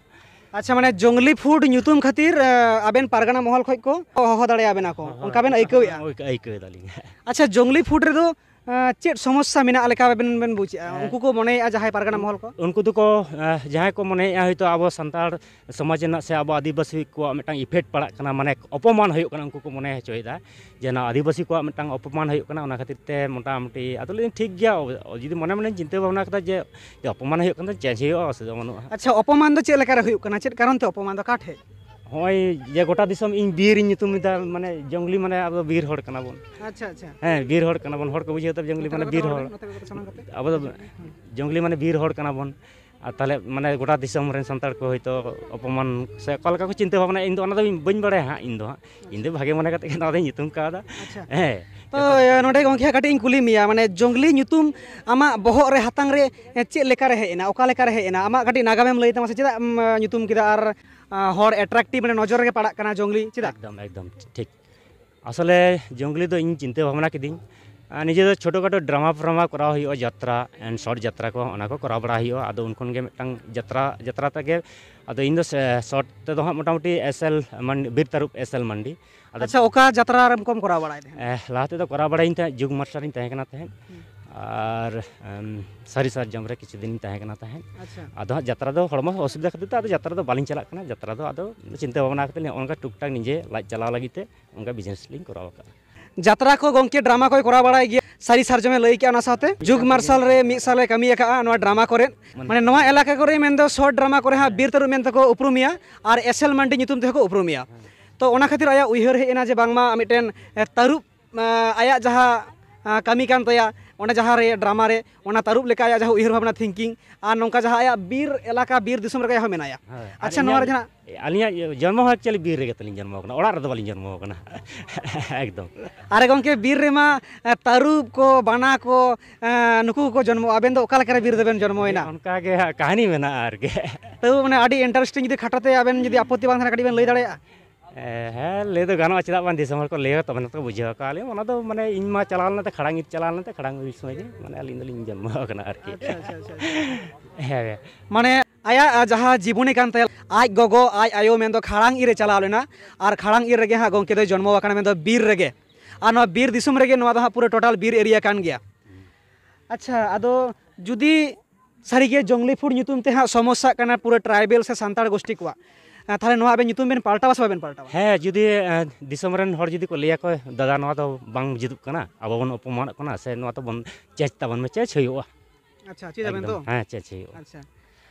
ᱟᱪᱪᱷᱟ, ᱢᱟᱱᱮ ᱡᱚᱝᱞᱤ ᱯᱷᱩᱰ ᱧᱩᱛᱩᱢ ᱠᱷᱟᱹᱛᱤᱨ, ᱮ, ᱟᱵᱮᱱ ᱯᱟᱨᱜᱟᱱᱟ ᱢᱚᱦᱚᱞ ᱠᱷᱚᱱ ᱠᱚ ᱦᱚᱦᱚ ᱫᱟᱲᱮᱭᱟᱵᱮᱱᱟ ᱠᱚ, ᱦᱳᱭ, ᱚᱱᱠᱟ ᱵᱮᱱ ᱟᱹᱭᱠᱟᱹᱣᱮᱫᱼᱟ? ᱦᱳᱭ, ᱟᱹᱭᱠᱟᱹᱣ ᱫᱟᱞᱤᱧ᱾ ᱟᱪᱪᱷᱟ, ᱡᱚᱝᱞᱤ ᱯᱷᱩᱰ ᱨᱮᱫᱚ ᱟᱸ, ᱪᱮᱫ ᱥᱚᱢᱚᱥᱥᱟ ᱢᱮᱱᱟᱜ ᱞᱮᱠᱟ ᱟᱵᱮᱱ ᱵᱮᱱ ᱵᱩᱡᱮᱜᱼᱟ? ᱦᱮᱸ᱾ ᱩᱱᱠᱩ ᱠᱚ ᱢᱚᱱᱮᱭᱮᱜᱼᱟ ᱡᱟᱦᱟᱸᱭ ᱯᱟᱨᱜᱟᱱᱟ ᱢᱚᱦᱚᱞ ᱠᱚ? ᱩᱱᱠᱩ ᱫᱚᱠᱚ, ᱟᱸ, ᱡᱟᱦᱟᱸᱭ ᱠᱚ ᱢᱚᱱᱮᱭᱮᱜᱼᱟ ᱦᱚᱭᱛᱳ ᱟᱵᱚ ᱥᱟᱱᱛᱟᱲ ᱥᱚᱢᱟᱡᱽ ᱨᱮᱱᱟᱜ ᱥᱮ ᱟᱵᱚ ᱟᱹᱫᱤᱵᱟᱹᱥᱤ ᱠᱚᱣᱟᱜ ᱢᱤᱫᱴᱟᱝ effect ᱯᱟᱲᱟᱜ ᱠᱟᱱᱟ, ᱢᱟᱱᱮ ᱚᱯᱚᱢᱟᱱ ᱦᱩᱭᱩᱜ ᱠᱟᱱᱟ, ᱩᱱᱠᱩ ᱠᱚ ᱢᱚᱱᱮ ᱦᱚᱪᱚᱭᱮᱫᱟ ᱡᱮ ᱱᱚᱣᱟ ᱟᱹᱫᱤᱵᱟᱹᱥᱤ ᱠᱚᱣᱟᱜ ᱢᱤᱫᱴᱟᱝ ᱚᱯᱚᱢᱟᱱ ᱦᱩᱭᱩᱜ ᱠᱟᱱᱟ, ᱚᱱᱟ ᱠᱷᱟᱹᱛᱤᱨ ᱛᱮ ᱢᱚᱴᱟᱢᱩᱴᱤ ᱟᱫᱚ ᱞᱟᱹᱭᱫᱟᱹᱧ ᱴᱷᱤᱠ ᱜᱮᱭᱟ, ᱚ-, ᱡᱩᱫᱤ ᱢᱚᱱᱮ ᱢᱚᱱᱮᱧ ᱪᱤᱱᱛᱟᱹ ᱵᱷᱟᱵᱽᱱᱟ ᱠᱮᱫᱟ ᱡᱮ, ᱡᱮ ᱚᱯᱚᱢᱟᱱ ᱦᱩᱭᱩᱜ ᱠᱟᱱᱟ, change ᱦᱩᱭᱩᱜᱼᱟ, ᱚᱥᱩᱵᱤᱫᱷᱟ ᱵᱟᱹᱱᱩᱜᱼᱟ᱾ ᱟᱪᱪᱷᱟ, ᱚᱯᱚᱢᱟᱱ ᱫᱚ ᱪᱮᱫ ᱞᱮᱠᱟᱨᱮ ᱦᱩᱭᱩᱜ ᱠᱟᱱᱟ? ᱪᱮᱫ ᱠᱟᱨᱚᱱ ᱛᱮ ᱚᱯᱚᱢᱟᱱ ᱫᱚ, ᱚᱠᱟ ᱴᱷᱮᱡ? ᱦᱚᱸᱜᱼᱚᱭ ᱡᱮ ᱜᱚᱴᱟ ᱫᱤᱥᱚᱢ ᱤᱧ ᱵᱤᱨ ᱤᱧ ᱧᱩᱛᱩᱢ ᱮᱫᱟ, ᱢᱟᱱᱮ ᱡᱚᱝᱜᱽᱞᱤ, ᱢᱟᱱᱮ ᱟᱵᱚ ᱵᱤᱨ ᱦᱚᱲ ᱠᱟᱱᱟ ᱵᱚᱱ᱾ ᱟᱪᱪᱷᱟ, ᱟᱪᱪᱷᱟ᱾ ᱦᱮᱸ, ᱵᱤᱨ ᱦᱚᱲ ᱠᱟᱱᱟ ᱵᱚᱱ, ᱦᱚᱲ ᱠᱚ ᱵᱩᱡᱷᱟᱹᱣ ᱫᱟ ᱡᱚᱝᱜᱽᱞᱤ ᱱᱚᱛᱮ ᱢᱟᱱᱮ ᱠᱚ ᱵᱤᱨ ᱠᱟᱹᱴᱤᱡ ᱦᱚᱲ᱾ ᱱᱚᱛᱮ ᱠᱚ ᱥᱟᱢᱟᱝ ᱠᱟᱛᱮ᱾ ᱟᱵᱚ ᱫᱚ ᱦᱩᱸ᱾ ᱡᱚᱝᱜᱽᱞᱤ ᱢᱟᱱᱮ ᱵᱤᱨ ᱦᱚᱲ ᱠᱟᱱᱟ ᱵᱚᱱ᱾ ᱟᱨ ᱛᱟᱦᱞᱮ ᱢᱟᱱᱮ ᱜᱚᱴᱟ ᱫᱤᱥᱚᱢ ᱨᱮᱱ ᱥᱟᱱᱛᱟᱲ ᱠᱚ ᱦᱚᱭᱛᱳ ᱚᱯᱚᱢᱟᱱ ᱥᱮ ᱚᱠᱟ ᱞᱮᱠᱟ ᱠᱚ ᱪᱤᱱᱛᱟᱹ ᱵᱷᱟᱵᱽᱱᱟ, ᱤᱧ ᱫᱚ ᱚᱱᱟ ᱫᱚ ᱵᱟᱹᱧ ᱵᱟᱲᱟᱭᱟ ᱦᱟᱸᱜ ᱤᱧ ᱫᱚ ᱦᱟᱸᱜ᱾ ᱤᱧ ᱫᱚ ᱵᱷᱟᱜᱮ ᱢᱚᱱᱮ ᱠᱟᱛᱮ ᱜᱮ ᱱᱚᱣᱟ ᱫᱚᱧ ᱧᱩᱛᱩᱢ ᱠᱟᱣᱫᱟ᱾ ᱟᱪᱪᱷᱟ᱾ ᱦᱮᱸ᱾ ᱛᱚ, ᱱᱚᱰᱮ ᱜᱚᱢᱠᱮ ᱠᱟᱹᱴᱤᱡ ᱤᱧ ᱠᱩᱞᱤ ᱢᱮᱭᱟ, ᱢᱟᱱᱮ ᱡᱚᱝᱜᱽᱞᱤ ᱧᱩᱛᱩᱢ ᱟᱢᱟᱜ ᱵᱚᱦᱚᱜ ᱨᱮ, ᱦᱟᱛᱟᱝ ᱨᱮ ᱪᱮᱫ ᱞᱮᱠᱟ ᱨᱮ ᱦᱮᱡ ᱮᱱᱟ, ᱚᱠᱟ ᱞᱮᱠᱟ ᱨᱮ ᱦᱮᱡ ᱮᱱᱟ? ᱟᱢᱟᱜ ᱠᱟᱹᱴᱤᱡ ᱱᱟᱜᱟᱢᱮᱢ ᱞᱟᱹᱭ ᱛᱟᱢᱟ ᱥᱮ, ᱪᱮᱫᱟᱜ ᱮᱢ, ᱧᱩᱛᱩᱢ ᱠᱮᱫᱟ? ᱟᱨ, ᱟᱸ, ᱦᱚᱲ attractive, ᱢᱟᱱᱮ ᱱᱚᱡᱚᱨ ᱨᱮᱜᱮ ᱯᱟᱲᱟᱜ ᱠᱟᱱᱟ ᱡᱚᱝᱜᱽᱞᱤ, ᱪᱮᱫᱟᱜ? ᱮᱠᱫᱚᱢ, ᱮᱠᱫᱚᱢ ᱴᱷᱤᱠ᱾ ᱟᱥᱚᱞᱮ ᱡᱚᱝᱜᱽᱞᱤ ᱫᱚ ᱤᱧ ᱪᱤᱱᱛᱟᱹ ᱵᱷᱟᱵᱽᱱᱟ ᱠᱤᱫᱟᱹᱧ, ᱟᱨ ᱱᱤᱡᱮ ᱫᱚ ᱪᱷᱳᱴᱳ ᱠᱷᱟᱴᱳ ᱰᱨᱟᱢᱟ ᱯᱷᱨᱟᱢᱟ ᱠᱚᱨᱟᱣ ᱦᱩᱭᱩᱜᱼᱟ, ᱡᱟᱛᱨᱟ and short ᱡᱟᱛᱨᱟ ᱠᱚ, ᱚᱱᱟ ᱠᱚ ᱠᱚᱨᱟᱣ ᱵᱟᱲᱟ ᱦᱩᱭᱩᱜᱼᱟ᱾ ᱟᱫᱚ ᱩᱱ ᱠᱷᱚᱱ ᱜᱮ ᱢᱤᱫᱴᱟᱝ ᱡᱟᱛᱨᱟ, ᱡᱟᱛᱨᱟ ᱛᱮᱜᱮ, ᱟᱫᱚ ᱤᱧ ᱫᱚ ᱥᱮ-, short ᱛᱮᱫᱚ ᱦᱟᱸᱜ ᱢᱚᱴᱟᱢᱩᱴᱤ S L ᱢᱟᱱ-, ᱵᱤᱨ ᱛᱟᱹᱨᱩᱵ S L ᱢᱟᱱᱰᱤ᱾ ᱟᱫᱚ ᱟᱪᱪᱷᱟ, ᱚᱠᱟ ᱡᱟᱛᱨᱟ ᱨᱮᱢ ᱠᱚᱢ ᱠᱚᱨᱟᱣ ᱵᱟᱲᱟᱭ ᱛᱟᱦᱮᱸᱫ? ᱮ, ᱞᱟᱦᱟ ᱛᱮᱫᱚ ᱠᱚᱨᱟᱣ ᱵᱟᱲᱟᱭᱤᱧ ᱛᱟᱦᱮᱸᱫ, ᱡᱩᱜᱽ ᱢᱟᱨᱥᱟᱞ ᱨᱤᱧ ᱛᱟᱦᱮᱸ ᱠᱟᱱᱟ ᱛᱟᱦᱮᱸᱫ᱾ ᱦᱩᱸ᱾ ᱟᱨ, ᱮᱢ, ᱥᱟᱹᱨᱤ ᱥᱟᱨᱡᱚᱢ ᱨᱮ ᱠᱤᱪᱷᱩ ᱫᱤᱱᱤᱧ ᱛᱟᱦᱮᱸ ᱠᱟᱱᱟ ᱛᱟᱦᱮᱸᱫ᱾ ᱟᱪᱪᱷᱟ᱾ ᱟᱫᱚ ᱦᱟᱸᱜ ᱡᱟᱛᱨᱟ ᱫᱚ ᱦᱚᱲᱢᱚ ᱚᱥᱩᱵᱤᱫᱷᱟ ᱠᱷᱟᱹᱛᱤᱨ ᱛᱮ ᱟᱫᱚ ᱡᱟᱛᱨᱟ ᱫᱚ ᱵᱟᱹᱞᱤᱧ ᱪᱟᱞᱟᱜ ᱠᱟᱱᱟ᱾ ᱡᱟᱛᱨᱟ ᱫᱚ ᱟᱫᱚ ᱪᱤᱱᱛᱟᱹ ᱵᱷᱟᱵᱽᱱᱟ ᱠᱟᱛᱮ ᱱᱚᱜᱼᱚ ᱱᱚᱝᱠᱟ ᱴᱩᱠ ᱴᱟᱠ ᱱᱤᱡᱮ ᱞᱟᱡ ᱪᱟᱞᱟᱣ ᱞᱟᱹᱜᱤᱫ ᱛᱮ ᱚᱱᱠᱟ business ᱞᱤᱧ ᱠᱚᱨᱟᱣ ᱟᱠᱟᱫᱼᱟ᱾ ᱡᱟᱛᱨᱟ ᱠᱚ ᱜᱚᱢᱠᱮ, ᱰᱨᱟᱢᱟ ᱠᱚᱭ ᱠᱚᱨᱟᱣ ᱵᱟᱲᱟᱭ ᱜᱮᱭᱟ ᱥᱟᱹᱨᱤ ᱥᱟᱨᱡᱚᱢᱮ ᱞᱟᱹᱭ ᱠᱮᱜᱼᱟ, ᱚᱱᱟ ᱥᱟᱶᱛᱮ ᱡᱩᱜᱽ ᱢᱟᱨᱥᱟᱞ ᱨᱮ ᱢᱤᱫ ᱥᱟᱞᱮ ᱠᱟᱹᱢᱤ ᱟᱠᱟᱫᱼᱟ ᱱᱚᱣᱟ ᱰᱨᱟᱢᱟ ᱠᱚᱨᱮ᱾ ᱢᱟᱱᱮ ᱱᱚᱣᱟ ᱮᱞᱟᱠᱟ ᱠᱚᱨᱮ ᱢᱮᱱᱫᱚ short ᱰᱨᱟᱢᱟ ᱠᱚᱨᱮ ᱦᱟᱸᱜ ᱵᱤᱨ ᱛᱟᱹᱨᱩᱵ ᱢᱮᱱᱛᱮ ᱠᱚ ᱩᱯᱨᱩᱢᱮᱭᱟ ᱟᱨ S L ᱢᱟᱱᱰᱤ ᱧᱩᱛᱩᱢ ᱛᱮᱦᱚᱸ ᱠᱚ ᱩᱯᱨᱩᱢᱮᱭᱟ᱾ ᱛᱚ ᱚᱱᱟ ᱠᱷᱟᱹᱛᱤᱨ ᱟᱭᱟᱜ ᱩᱭᱦᱟᱹᱨ ᱦᱮᱡ ᱮᱱᱟ ᱡᱮ ᱵᱟᱝᱢᱟ ᱢᱤᱫᱴᱮᱱ, ᱮ, ᱛᱟᱹᱨᱩᱵ, ᱮ, ᱟᱭᱟᱜ ᱡᱟᱦᱟᱸ, ᱮ, ᱠᱟᱹᱢᱤ ᱠᱟᱱ ᱛᱟᱭᱟ, ᱚᱱᱟ ᱡᱟᱦᱟᱸ ᱨᱮ ᱰᱨᱟᱢᱟ ᱨᱮ, ᱚᱱᱟ ᱛᱟᱹᱨᱩᱵ ᱞᱮᱠᱟ ᱟᱭᱟᱜ ᱡᱟᱦᱟᱸ ᱩᱭᱦᱟᱹᱨ ᱵᱷᱟᱵᱽᱱᱟ thinking, ᱟᱨ ᱱᱚᱝᱠᱟ ᱡᱟᱦᱟᱸ ᱟᱭᱟᱜ ᱵᱤᱨ ᱮᱞᱟᱠᱟ, ᱵᱤᱨ ᱫᱤᱥᱚᱢ ᱨᱮᱜᱮ ᱟᱭᱟᱜ ᱦᱚᱸ ᱢᱮᱱᱟᱭᱟ᱾ ᱦᱳᱭ, ᱟᱨ ᱟᱪᱪᱷᱟ, ᱱᱚᱣᱟ ᱨᱮ ᱤᱧᱟᱹᱜ, ᱡᱟᱦᱟᱸ ᱟᱹᱞᱤᱧᱟᱜ ᱡᱚᱱᱢᱚ ᱦᱚᱸ actually ᱵᱤᱨ ᱨᱮᱜᱮ ᱛᱟᱹᱞᱤᱧ ᱡᱚᱱᱢᱚ ᱟᱠᱟᱱᱟ, ᱚᱲᱟᱜ ᱨᱮᱫᱚ ᱵᱟᱹᱞᱤᱧ ᱡᱚᱱᱢᱚ ᱟᱠᱟᱱᱟ᱾ ᱮᱠᱫᱚᱢ᱾ ᱟᱨᱮ ᱜᱚᱢᱠᱮ, ᱵᱤᱨ ᱨᱮᱢᱟ, ᱮ, ᱛᱟᱹᱨᱩᱵ ᱠᱚ, ᱵᱟᱱᱟ ᱠᱚ, ᱮ, ᱱᱩᱠᱩ ᱠᱚᱠᱚ ᱡᱚᱱᱢᱚᱜᱼᱟ᱾ ᱟᱵᱮᱱ ᱫᱚ ᱚᱠᱟ ᱞᱮᱠᱟ ᱨᱮ ᱵᱤᱨ ᱨᱮᱵᱮᱱ ᱡᱚᱱᱢᱚᱭᱮᱱᱟ? ᱚᱱᱠᱟ ᱜᱮ ᱦᱟᱸᱜ ᱠᱟᱹᱦᱱᱤ ᱢᱮᱱᱟᱜᱼᱟ ᱟᱨᱠᱤ᱾ ᱛᱟᱹᱣ ᱢᱟᱱᱮ ᱟᱹᱰᱤ interesting, ᱡᱩᱫᱤ ᱠᱷᱟᱴᱚ ᱛᱮ ᱟᱵᱮᱱ ᱡᱩᱫᱤ ᱟᱯᱚᱛᱛᱤ ᱵᱟᱝ ᱛᱟᱦᱮᱱᱟ, ᱠᱟᱹᱴᱤᱡ ᱵᱮᱱ ᱞᱟᱹᱭ ᱫᱟᱲᱮᱭᱟᱜᱼᱟ? ᱮ, ᱦᱮᱸ, ᱞᱟᱹᱭ ᱫᱚ ᱜᱟᱱᱚᱜᱼᱟ, ᱪᱮᱫᱟᱜ ᱵᱟᱝ? ᱫᱤᱥᱚᱢ ᱦᱚᱲ ᱠᱚ ᱞᱟᱹᱭᱟ, ᱛᱚᱵᱮ ᱱᱟᱛᱚ ᱠᱚ ᱵᱩᱡᱷᱟᱹᱣ ᱟᱠᱟᱫᱼᱟ᱾ ᱟᱹᱞᱤᱧ ᱚᱱᱟ ᱫᱚ, ᱢᱟᱱᱮ, ᱤᱧ ᱢᱟ ᱪᱟᱞᱟᱣ ᱞᱮᱱᱟ ᱛᱮ ᱠᱷᱟᱲᱟᱝ ᱤᱨ ᱪᱟᱞᱟᱣ ᱞᱮᱱᱟ ᱛᱮ, ᱠᱷᱟᱲᱟᱝ ᱤᱨ ᱥᱚᱢᱚᱭ ᱜᱮ, ᱢᱟᱱᱮ, ᱟᱹᱞᱤᱧ ᱫᱚᱞᱤᱧ ᱡᱚᱱᱢᱚ ᱟᱠᱟᱱᱟ ᱟᱨᱠᱤ᱾ ᱟᱪᱪᱷᱟ, ᱟᱪᱪᱷᱟ, ᱟᱪᱪᱷᱟ, ᱟᱪᱪᱷᱟ᱾ ᱦᱮᱸ᱾ ᱢᱟᱱᱮ, ᱟᱭᱟᱜ, ᱟ, ᱡᱟᱦᱟᱸ ᱡᱤᱵᱚᱱᱤ ᱠᱟᱱ ᱛᱟᱭᱟ, ᱟᱡ ᱜᱚᱜᱚ, ᱟᱡ ᱟᱭᱳ ᱢᱮᱱᱫᱚ ᱠᱷᱟᱲᱟᱝ ᱤᱨ ᱮ ᱪᱟᱞᱟᱣ ᱞᱮᱱᱟ, ᱟᱨ ᱠᱷᱟᱲᱟᱝ ᱤᱨ ᱨᱮᱜᱮ ᱦᱟᱸᱜ ᱜᱚᱢᱠᱮ ᱫᱚᱭ ᱡᱚᱱᱢᱚ ᱟᱠᱟᱱᱟ, ᱢᱮᱱᱫᱚ ᱵᱤᱨ ᱨᱮᱜᱮ᱾ ᱟᱨ ᱱᱚᱣᱟ ᱵᱤᱨ ᱫᱤᱥᱚᱢ ᱨᱮᱜᱮ ᱱᱚᱣᱟ ᱫᱚ ᱦᱟᱸᱜ ᱯᱩᱨᱟᱹ total ᱵᱤᱨ area ᱠᱟᱱ ᱜᱮᱭᱟ᱾ ᱟᱪᱪᱷᱟ, ᱟᱫᱚ ᱡᱩᱫᱤ ᱥᱟᱹᱨᱤᱜᱮ ᱡᱚᱝᱞᱤ food ᱧᱩᱛᱩᱢ ᱛᱮ ᱦᱟᱸᱜ ᱥᱚᱢᱚᱥᱥᱟᱜ ᱠᱟᱱᱟ ᱯᱩᱨᱟᱹ tribal ᱥᱮ ᱥᱟᱱᱛᱟᱲ ᱜᱳᱥᱴᱤ ᱠᱚᱣᱟᱜ, ᱛᱟᱦᱚᱞᱮ ᱱᱚᱣᱟ ᱟᱵᱮᱱ ᱧᱩᱛᱩᱢ ᱵᱮᱱ ᱯᱟᱞᱴᱟᱣᱟ ᱥᱮ ᱵᱟᱵᱮᱱ ᱯᱟᱞᱴᱟᱣᱟ? ᱦᱮᱸ, ᱡᱩᱫᱤ ᱫᱤᱥᱚᱢ ᱨᱮᱱ ᱦᱚᱲ ᱡᱩᱫᱤ ᱠᱚ ᱞᱟᱹᱭᱟ ᱠᱚ, "ᱫᱟᱫᱟ, ᱱᱚᱣᱟ ᱫᱚ ᱵᱟᱝ ᱡᱩᱛᱩᱜ ᱠᱟᱱᱟ, ᱟᱵᱚ ᱵᱚᱱ ᱚᱯᱚᱢᱟᱱᱚᱜ ᱠᱟᱱᱟ, ᱥᱮ ᱱᱚᱣᱟ ᱫᱚ ᱵᱚᱱ change ᱛᱟᱵᱚᱱ ᱢᱮ", change ᱦᱩᱭᱩᱜᱼᱟ᱾ ᱟᱪᱪᱷᱟ, change ᱟᱵᱮᱱ ᱛᱚ? ᱦᱮᱸ, change ᱦᱩᱭᱩᱜᱼᱟ᱾ ᱟᱪᱪᱷᱟ᱾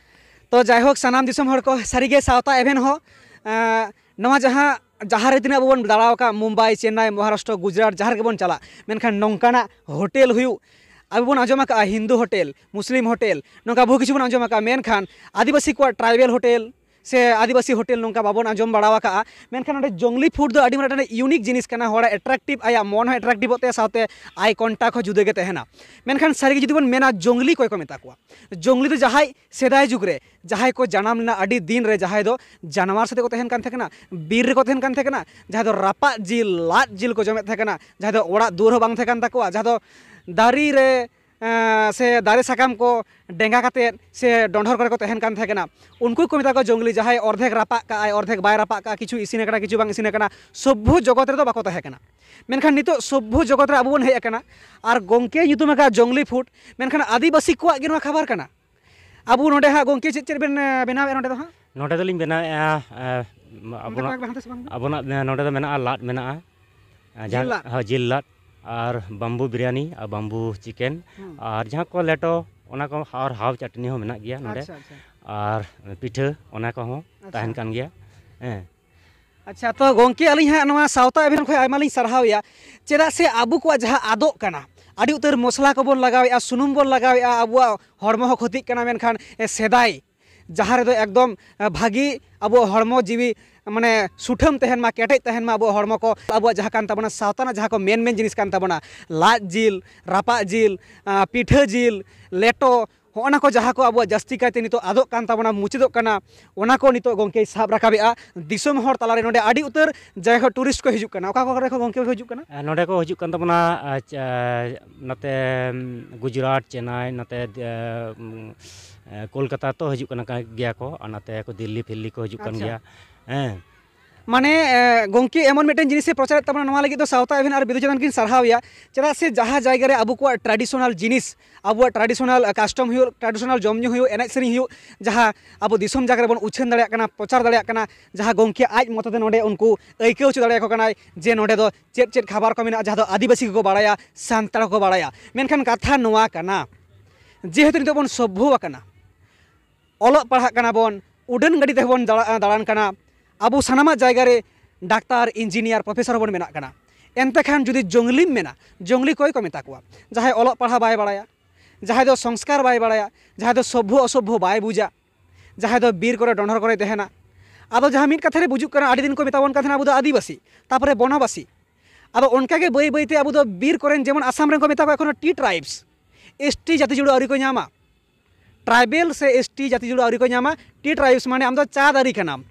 ᱛᱚ ᱡᱟᱭᱦᱳᱠ, ᱥᱟᱱᱟᱢ ᱫᱤᱥᱚᱢ ᱦᱚᱲ ᱠᱚ, ᱥᱟᱹᱨᱤᱜᱮ ᱥᱟᱶᱛᱟ ᱮᱵᱷᱮᱱ ᱦᱚᱸ, ᱮᱸ, ᱱᱚᱣᱟ ᱡᱟᱦᱟᱸ, ᱡᱟᱦᱟᱸ ᱨᱮ ᱛᱤᱱᱟᱹᱜ ᱟᱵᱚ ᱵᱚᱱ ᱫᱟᱬᱟ ᱟᱠᱟᱫ, ᱢᱩᱢᱵᱟᱭ, ᱪᱮᱱᱱᱟᱭ, ᱢᱚᱦᱟᱨᱟᱥᱴᱨᱚ, ᱜᱩᱡᱽᱨᱟᱴ, ᱡᱟᱦᱟᱸ ᱨᱮᱜᱮ ᱵᱚᱱ ᱪᱟᱞᱟᱜ, ᱢᱮᱱᱠᱷᱟᱱ ᱱᱚᱝᱠᱟᱱᱟᱜ ᱦᱳᱴᱮᱞ ᱦᱩᱭᱩᱜ, ᱟᱵᱚ ᱵᱚᱱ ᱟᱸᱡᱚᱢ ᱟᱠᱟᱫᱼᱟ ᱦᱤᱱᱫᱩ ᱦᱳᱴᱮᱞ, ᱢᱩᱥᱞᱤᱢ ᱦᱳᱴᱮᱞ, ᱱᱚᱝᱠᱟ ᱵᱚᱦᱩ ᱠᱤᱪᱷᱩ ᱵᱚᱱ ᱟᱸᱡᱚᱢ ᱟᱠᱟᱫᱼᱟ, ᱢᱮᱱᱠᱷᱟᱱ ᱟᱹᱫᱤᱵᱟᱹᱥᱤ ᱠᱚᱣᱟᱜ tribal ᱦᱳᱴᱮᱞ ᱥᱮ ᱟᱹᱫᱤᱵᱟᱹᱥᱤ ᱦᱳᱴᱮᱞ ᱱᱚᱝᱠᱟ ᱵᱟᱵᱚᱱ ᱟᱸᱡᱚᱢ ᱵᱟᱲᱟ ᱟᱠᱟᱫᱼᱟ, ᱢᱮᱱᱠᱷᱟᱱ ᱚᱸᱰᱮ ᱡᱚᱝᱞᱤ food ᱫᱚ ᱟᱹᱰᱤ ᱢᱟᱨᱟᱝ ᱢᱤᱫᱴᱟᱝ unique ᱡᱤᱱᱤᱥ ᱠᱟᱱᱟ᱾ ᱦᱚᱲᱟᱜ attractive, ᱟᱭᱟᱜ ᱢᱚᱱ ᱦᱚᱸ attractiveᱚᱜ ᱛᱟᱭᱟ, ᱥᱟᱶᱛᱮ eye contact ᱦᱚᱸ ᱡᱩᱫᱟᱹ ᱜᱮ ᱛᱟᱦᱮᱱᱟ᱾ ᱢᱮᱱᱠᱷᱟᱱ ᱥᱟᱹᱨᱤᱜᱮ ᱡᱩᱫᱤ ᱵᱚᱱ ᱢᱮᱱᱟ, ᱡᱚᱝᱞᱤ ᱚᱠᱚᱭ ᱠᱚ ᱢᱮᱛᱟ ᱠᱚᱣᱟ? ᱡᱚᱝᱞᱤ ᱫᱚ ᱡᱟᱦᱟᱸᱭ ᱥᱮᱫᱟᱭ ᱡᱩᱜᱽ ᱨᱮ ᱡᱟᱦᱟᱸᱭ ᱠᱚ ᱡᱟᱱᱟᱢ ᱞᱮᱱᱟ ᱟᱹᱰᱤ ᱫᱤᱱ ᱨᱮ, ᱡᱟᱦᱟᱸᱭ ᱫᱚ ᱡᱟᱱᱣᱟᱨ ᱥᱟᱛᱮ ᱠᱚ ᱛᱟᱦᱮᱱ ᱠᱟᱱ ᱛᱟᱦᱮᱸ ᱠᱟᱱᱟ, ᱵᱤᱨ ᱨᱮᱠᱚ ᱛᱟᱦᱮᱱ ᱠᱟᱱ ᱛᱟᱦᱮᱸ ᱠᱟᱱᱟ, ᱡᱟᱦᱟᱸᱭ ᱫᱚ ᱨᱟᱯᱟᱜ ᱡᱤᱞ, ᱞᱟᱫ ᱡᱤᱞ ᱠᱚ ᱡᱚᱢᱮᱫ ᱛᱟᱦᱮᱸ ᱠᱟᱱᱟ, ᱡᱟᱦᱟᱸᱭ ᱫᱚ ᱚᱲᱟᱜ ᱫᱩᱣᱟᱹᱨ ᱦᱚᱸ ᱵᱟᱝ ᱛᱟᱦᱮᱸ ᱠᱟᱱ ᱛᱟᱠᱚᱣᱟ, ᱡᱟᱦᱟᱸ ᱫᱚ ᱫᱟᱨᱮ ᱨᱮ, ᱮᱸ, ᱥᱮ ᱫᱟᱨᱮ ᱥᱟᱠᱟᱢ ᱠᱚ ᱰᱮᱸᱜᱟ ᱠᱟᱛᱮᱫ ᱥᱮ ᱰᱚᱸᱰᱷᱚᱨ ᱠᱚᱨᱮ ᱠᱚ ᱛᱟᱦᱮᱱ ᱠᱟᱱ ᱛᱟᱦᱮᱸ ᱠᱟᱱᱟ, ᱩᱱᱠᱩ ᱠᱚ ᱢᱮᱛᱟ ᱠᱚᱣᱟ ᱡᱚᱝᱞᱤ, ᱡᱟᱦᱟᱸᱭ ᱚᱨᱫᱷᱮᱠ ᱨᱟᱯᱟᱜ ᱠᱟᱜᱼᱟᱭ, ᱚᱨᱫᱷᱮᱠ ᱵᱟᱭ ᱨᱟᱯᱟᱜ ᱠᱟᱜᱼᱟ, ᱠᱤᱪᱷᱩ ᱤᱥᱤᱱ ᱟᱠᱟᱱᱟ, ᱠᱤᱪᱷᱩ ᱵᱟᱝ ᱤᱥᱤᱱ ᱟᱠᱟᱱᱟ, ᱥᱚᱵᱽᱵᱷᱚ ᱡᱚᱜᱚᱛ ᱨᱮᱫᱚ ᱵᱟᱠᱚ ᱛᱟᱦᱮᱸ ᱠᱟᱱᱟ᱾ ᱢᱮᱱᱠᱷᱟᱱ ᱱᱤᱛᱚᱜ ᱥᱚᱵᱽᱵᱷᱚ ᱡᱚᱜᱚᱛ ᱨᱮ ᱟᱵᱚ ᱵᱚᱱ ᱦᱮᱡ ᱟᱠᱟᱱᱟ, ᱟᱨ ᱜᱚᱝᱠᱮ ᱧᱩᱛᱩᱢ ᱟᱠᱟᱫ ᱡᱚᱝᱞᱤ food, ᱢᱮᱱᱠᱷᱟᱱ ᱟᱹᱫᱤᱵᱟᱹᱥᱤ ᱠᱚᱣᱟᱜ ᱜᱮ ᱱᱚᱣᱟ ᱠᱷᱟᱵᱟᱨ ᱠᱟᱱᱟ᱾ ᱟᱵᱚ ᱱᱚᱰᱮ ᱦᱟᱸᱜ ᱜᱚᱝᱠᱮ ᱪᱮᱫ ᱪᱮᱫ ᱵᱮᱱ, ᱮ, ᱵᱮᱱᱟᱣᱮᱫᱼᱟ ᱱᱚᱰᱮ ᱫᱚ ᱦᱟᱸᱜ? ᱱᱚᱰᱮ ᱫᱚᱞᱤᱧ ᱵᱮᱱᱟᱣᱮᱫᱼᱟ, ᱮ, ᱢ-, ᱱᱚᱰᱮ ᱟᱵᱚᱱᱟᱜ, ᱠᱚᱭᱮᱠ ᱵᱮᱱ ᱦᱟᱱᱛᱮ ᱥᱮ ᱵᱟᱝ? ᱟᱵᱚᱱᱟᱜ, ᱮ, ᱱᱚᱰᱮ ᱫᱚ ᱢᱮᱱᱟᱜᱼᱟ, ᱞᱟᱫ ᱢᱮᱱᱟᱜᱼᱟ, ᱮ, ᱡᱟᱦᱟᱸ, ᱡᱤᱞ ᱞᱟᱫ᱾ ᱦᱳᱭ, ᱡᱤᱞ ᱞᱟᱫ᱾ ᱦᱳᱭ, ᱵᱟᱢᱵᱩ ᱵᱤᱨᱭᱟᱱᱤ ᱟᱨ ᱵᱟᱢᱵᱩ chicken, ᱦᱩᱸ᱾ ᱟᱨ ᱡᱟᱦᱟᱸ ᱠᱚ ᱞᱮᱴᱚ, ᱚᱱᱟ ᱠᱚ, ᱟᱨ ᱦᱟᱣ ᱪᱟᱴᱱᱤ ᱦᱚᱸ ᱢᱮᱱᱟᱜ ᱜᱮᱭᱟ ᱱᱚᱰᱮ᱾ ᱟᱪᱪᱷᱟ, ᱟᱪᱪᱷᱟ᱾ ᱟᱨ ᱯᱤᱴᱷᱟᱹ, ᱚᱱᱟ ᱠᱚᱦᱚᱸ ᱟᱪᱪᱷᱟ᱾ ᱛᱟᱦᱮᱱ ᱠᱟᱱ ᱜᱮᱭᱟ᱾ ᱦᱮᱸ᱾ ᱟᱪᱪᱷᱟ, ᱛᱚ ᱜᱚᱝᱠᱮ, ᱟᱹᱞᱤᱧ ᱦᱟᱸᱜ ᱱᱚᱣᱟ ᱥᱟᱶᱛᱟ ᱮᱵᱷᱮᱱ ᱠᱷᱚᱱ ᱟᱭᱢᱟ ᱞᱤᱧ ᱥᱟᱨᱦᱟᱣᱮᱭᱟ, ᱪᱮᱫᱟᱜ ᱥᱮ ᱟᱵᱚ ᱠᱚᱣᱟᱜ ᱡᱟᱦᱟᱸ ᱟᱫᱚᱜ ᱠᱟᱱᱟ, ᱟᱹᱰᱤ ᱩᱛᱟᱹᱨ ᱢᱚᱥᱞᱟ ᱠᱚᱵᱚᱱ ᱞᱟᱜᱟᱣᱮᱫᱼᱟ, ᱥᱩᱱᱩᱢ ᱵᱚᱱ ᱞᱟᱜᱟᱣᱮᱫᱼᱟ, ᱟᱵᱚᱣᱟᱜ ᱦᱚᱲᱢᱚ ᱦᱚᱸ ᱠᱷᱚᱛᱤᱜ ᱠᱟᱱᱟ, ᱢᱮᱱᱠᱷᱟᱱ, ᱮ, ᱥᱮᱫᱟᱭ ᱡᱟᱦᱟᱸ ᱨᱮᱫᱚ ᱮᱠᱫᱚᱢ, ᱮ, ᱵᱷᱟᱹᱜᱤ ᱟᱵᱚ ᱦᱚᱲᱢᱚ ᱡᱤᱣᱤ, ᱢᱟᱱᱮ, ᱥᱩᱴᱷᱟᱹᱢ ᱛᱟᱦᱮᱱ ᱢᱟ, ᱠᱮᱴᱮᱡ ᱛᱟᱦᱮᱱ ᱢᱟ ᱟᱵᱚᱣᱟᱜ ᱦᱚᱲᱢᱚ ᱠᱚ, ᱟᱵᱚᱣᱟᱜ ᱡᱟᱦᱟᱸ ᱠᱟᱱ ᱛᱟᱵᱚᱱᱟ ᱥᱟᱶᱛᱟ ᱨᱮᱱᱟᱜ ᱡᱟᱦᱟᱸ ᱠᱚ main main ᱡᱤᱱᱤᱥ ᱠᱟᱱ ᱛᱟᱵᱚᱱᱟ, ᱞᱟᱫ ᱡᱤᱞ, ᱨᱟᱯᱟᱜ ᱡᱤᱞ, ᱟ, ᱯᱤᱴᱷᱟᱹ ᱡᱤᱞ, ᱞᱮᱴᱚ, ᱦᱚᱸᱜᱼᱚ ᱱᱟ ᱠᱚ ᱡᱟᱦᱟᱸ ᱠᱚ ᱟᱵᱚᱣᱟᱜ ᱡᱟᱹᱥᱛᱤ ᱠᱟᱭᱛᱮ ᱱᱤᱛᱚᱜ ᱟᱫᱚᱜ ᱠᱟᱱ ᱛᱟᱵᱚᱱᱟ, ᱢᱩᱪᱟᱹᱫᱚᱜ ᱠᱟᱱᱟ, ᱚᱱᱟ ᱠᱚ ᱱᱤᱛᱚᱜ ᱜᱚᱝᱠᱮᱭ ᱥᱟᱵ ᱨᱟᱠᱟᱵᱮᱜᱼᱟ᱾ ᱫᱤᱥᱚᱢ ᱦᱚᱲ ᱛᱟᱞᱟᱨᱮ ᱱᱚᱰᱮ ᱟᱹᱰᱤ ᱩᱛᱟᱹᱨ ᱡᱟᱭᱜᱟ ᱠᱷᱚᱱ tourist ᱠᱚ ᱦᱤᱡᱩᱜ ᱠᱟᱱᱟ᱾ ᱚᱠᱟ ᱠᱚᱨᱮ ᱠᱷᱚᱱ ᱜᱚᱝᱠᱮ ᱠᱚ ᱦᱤᱡᱩᱜ ᱠᱟᱱᱟ? ᱟᱨ ᱱᱚᱰᱮ ᱠᱚ ᱦᱤᱡᱩᱜ ᱠᱟᱱ ᱛᱟᱵᱚᱱᱟ, ᱟᱪᱪᱷᱟ, ᱱᱚᱛᱮ, ᱩᱢ, ᱜᱩᱡᱽᱨᱟᱴ, ᱪᱮᱱᱱᱟᱭ, ᱱᱚᱛᱮ, ᱮ, ᱩᱢ, ᱮ, ᱠᱳᱞᱠᱟᱛᱟ ᱛᱚ ᱦᱤᱡᱩᱜ ᱠᱟᱱᱟ ᱠᱟ-, ᱜᱮᱭᱟ ᱠᱚ, ᱟᱨ ᱱᱚᱛᱮ ᱠᱚ ᱫᱤᱞᱞᱤ ᱯᱷᱤᱞᱞᱤ ᱠᱚ ᱦᱤᱡᱩᱜ ᱠᱟᱱ ᱟᱪᱪᱷᱟ᱾ ᱜᱮᱭᱟ᱾ ᱦᱮᱸ᱾ ᱢᱟᱱᱮ, ᱮ, ᱜᱚᱢᱠᱮ ᱮᱢᱚᱱ ᱢᱤᱫᱴᱮᱱ ᱡᱤᱱᱤᱥᱮ ᱯᱨᱚᱪᱟᱨᱮᱫ ᱛᱟᱵᱚᱱᱟ, ᱱᱚᱣᱟ ᱞᱟᱹᱜᱤᱫ ᱫᱚ ᱥᱟᱶᱛᱟ ᱮᱵᱷᱮᱱ ᱟᱨ ᱵᱤᱫᱩ ᱪᱟᱸᱫᱟᱱ ᱠᱤᱱ ᱥᱟᱨᱦᱟᱣᱮᱭᱟ᱾ ᱪᱮᱫᱟᱜ ᱥᱮ ᱡᱟᱦᱟᱸ ᱡᱟᱭᱜᱟ ᱨᱮ ᱟᱵᱚ ᱠᱚᱣᱟᱜ ᱴᱨᱟᱰᱤᱥᱚᱱᱟᱞ ᱡᱤᱱᱤᱥ, ᱟᱵᱚᱣᱟᱜ ᱴᱨᱟᱰᱤᱥᱚᱱᱟᱞ ᱠᱟᱥᱴᱚᱢ ᱦᱩᱭᱩᱜ, ᱴᱨᱟᱰᱤᱥᱚᱱᱟᱞ ᱡᱚᱢ ᱧᱩ ᱦᱩᱭᱩᱜ, ᱮᱱᱮᱡ ᱥᱮᱨᱮᱧ ᱦᱩᱭᱩᱜ, ᱡᱟᱦᱟᱸ ᱟᱵᱚ ᱫᱤᱥᱚᱢ ᱡᱟᱠᱟᱛ ᱨᱮᱵᱚᱱ ᱩᱪᱷᱟᱹᱱ ᱫᱟᱲᱮᱭᱟᱜ ᱠᱟᱱᱟ, ᱯᱨᱚᱪᱟᱨ ᱫᱟᱲᱮᱭᱟᱜ ᱠᱟᱱᱟ, ᱡᱟᱦᱟᱸ ᱜᱚᱢᱠᱮ ᱟᱡ ᱢᱚᱛᱚᱛᱮ ᱱᱚᱰᱮ ᱩᱱᱠᱩ ᱟᱹᱭᱠᱟᱹᱣ ᱦᱚᱪᱚ ᱫᱟᱲᱮᱭᱟᱠᱚ ᱠᱟᱱᱟᱭ ᱡᱮ ᱱᱚᱰᱮ ᱫᱚ ᱪᱮᱫ ᱪᱮᱫ ᱠᱷᱟᱵᱟᱨ ᱠᱚ ᱢᱮᱱᱟᱜᱼᱟ, ᱡᱟᱦᱟᱸ ᱫᱚ ᱟᱹᱫᱤᱵᱟᱹᱥᱤ ᱠᱚᱠᱚ ᱵᱟᱲᱟᱭᱟ, ᱥᱟᱱᱛᱟᱲ ᱠᱚ ᱵᱟᱲᱟᱭᱟ᱾ ᱢᱮᱱᱠᱷᱟᱱ ᱠᱟᱛᱷᱟ ᱱᱚᱣᱟ ᱠᱟᱱᱟ, ᱡᱮᱦᱮᱛᱩ ᱱᱤᱛᱚᱜ ᱵᱚᱱ ᱥᱚᱵᱵᱷᱚ ᱟᱠᱟᱱᱟ, ᱚᱞᱚᱜ ᱯᱟᱲᱦᱟᱜ ᱠᱟᱱᱟ ᱵᱚᱱ, ᱩᱰᱟᱹᱱ ᱜᱟᱹᱰᱤ ᱛᱮᱦᱚᱸ ᱵᱚᱱ ᱫᱟᱬᱟ-, ᱫᱟᱬᱟᱱ ᱠᱟᱱᱟ, ᱟᱵᱚ ᱥᱟᱱᱟᱢᱟᱜ ᱡᱟᱭᱜᱟ ᱨᱮ ᱰᱟᱠᱛᱟᱨ, ᱤᱧᱡᱤᱱᱤᱭᱟᱨ, ᱯᱨᱚᱯᱷᱮᱥᱚᱨ ᱦᱚᱸᱵᱚᱱ ᱵᱮᱱᱟᱜ ᱠᱟᱱᱟ᱾ ᱮᱱᱛᱮ ᱠᱷᱟᱱ ᱡᱩᱫᱤ ᱡᱚᱝᱞᱤᱢ ᱢᱮᱱᱟ, ᱡᱚᱝᱞᱤ ᱚᱠᱚᱭ ᱠᱚ ᱢᱮᱛᱟ ᱠᱚᱣᱟ? ᱡᱟᱦᱟᱸᱭ ᱚᱞᱚᱜ ᱯᱟᱲᱦᱟᱣ ᱵᱟᱭ ᱵᱟᱲᱟᱭᱟ, ᱡᱟᱦᱟᱸᱭ ᱫᱚ ᱥᱚᱝᱥᱠᱟᱨ ᱵᱟᱭ ᱵᱟᱲᱟᱭᱟ, ᱡᱟᱦᱟᱸᱭ ᱫᱚ ᱥᱚᱵᱵᱷᱚ ᱚᱥᱚᱵᱵᱷᱚ ᱵᱟᱭ ᱵᱩᱡᱟ, ᱡᱟᱦᱟᱸᱭ ᱫᱚ ᱵᱤᱨ ᱠᱚᱨᱮ ᱰᱚᱸᱰᱷᱚᱨ ᱠᱚᱨᱮ ᱛᱟᱦᱮᱱᱟ᱾ ᱟᱫᱚ ᱡᱟᱦᱟᱸ ᱢᱤᱫ ᱠᱟᱛᱷᱟ ᱨᱮ ᱵᱩᱡᱩᱜ ᱠᱟᱱᱟ, ᱟᱹᱰᱤ ᱫᱤᱱ ᱠᱚ ᱢᱮᱛᱟ ᱵᱚᱱ ᱠᱟᱱ ᱛᱟᱦᱮᱱᱟ ᱟᱵᱚ ᱫᱚ ᱟᱹᱫᱤᱵᱟᱹᱥᱤ, ᱛᱟᱨᱯᱚᱨᱮ ᱵᱚᱱᱚᱵᱟᱥᱤ᱾ ᱟᱫᱚ ᱚᱱᱠᱟ ᱜᱮ ᱵᱟᱹᱭ ᱵᱟᱹᱭ ᱛᱮ ᱟᱵᱚ ᱫᱚ ᱵᱤᱨ ᱠᱚᱨᱮᱱ, ᱡᱮᱢᱚᱱ ᱟᱥᱟᱢ ᱨᱮᱱ ᱠᱚ ᱢᱮᱛᱟ ᱠᱚᱣᱟ ᱮᱠᱷᱚᱱᱳ ᱴᱤ ᱴᱨᱟᱭᱤᱵᱥ, ᱮᱥ ᱴᱤ ᱡᱟᱹᱛᱤ ᱡᱩᱲᱟᱹ ᱟᱹᱣᱨᱤ ᱠᱚ ᱧᱟᱢᱟ, ᱴᱨᱟᱭᱵᱮᱞ ᱥᱮ ᱮᱥ ᱴᱤ ᱡᱟᱹᱛᱤ ᱡᱩᱲᱟᱹ ᱟᱹᱣᱨᱤ ᱠᱚ ᱧᱟᱢᱟ, ᱴᱤ ᱴᱨᱟᱭᱤᱵᱥ ᱢᱟᱱᱮ ᱟᱢ ᱫᱚ ᱪᱟ ᱫᱟᱨᱮ ᱠᱟᱱᱟᱢ᱾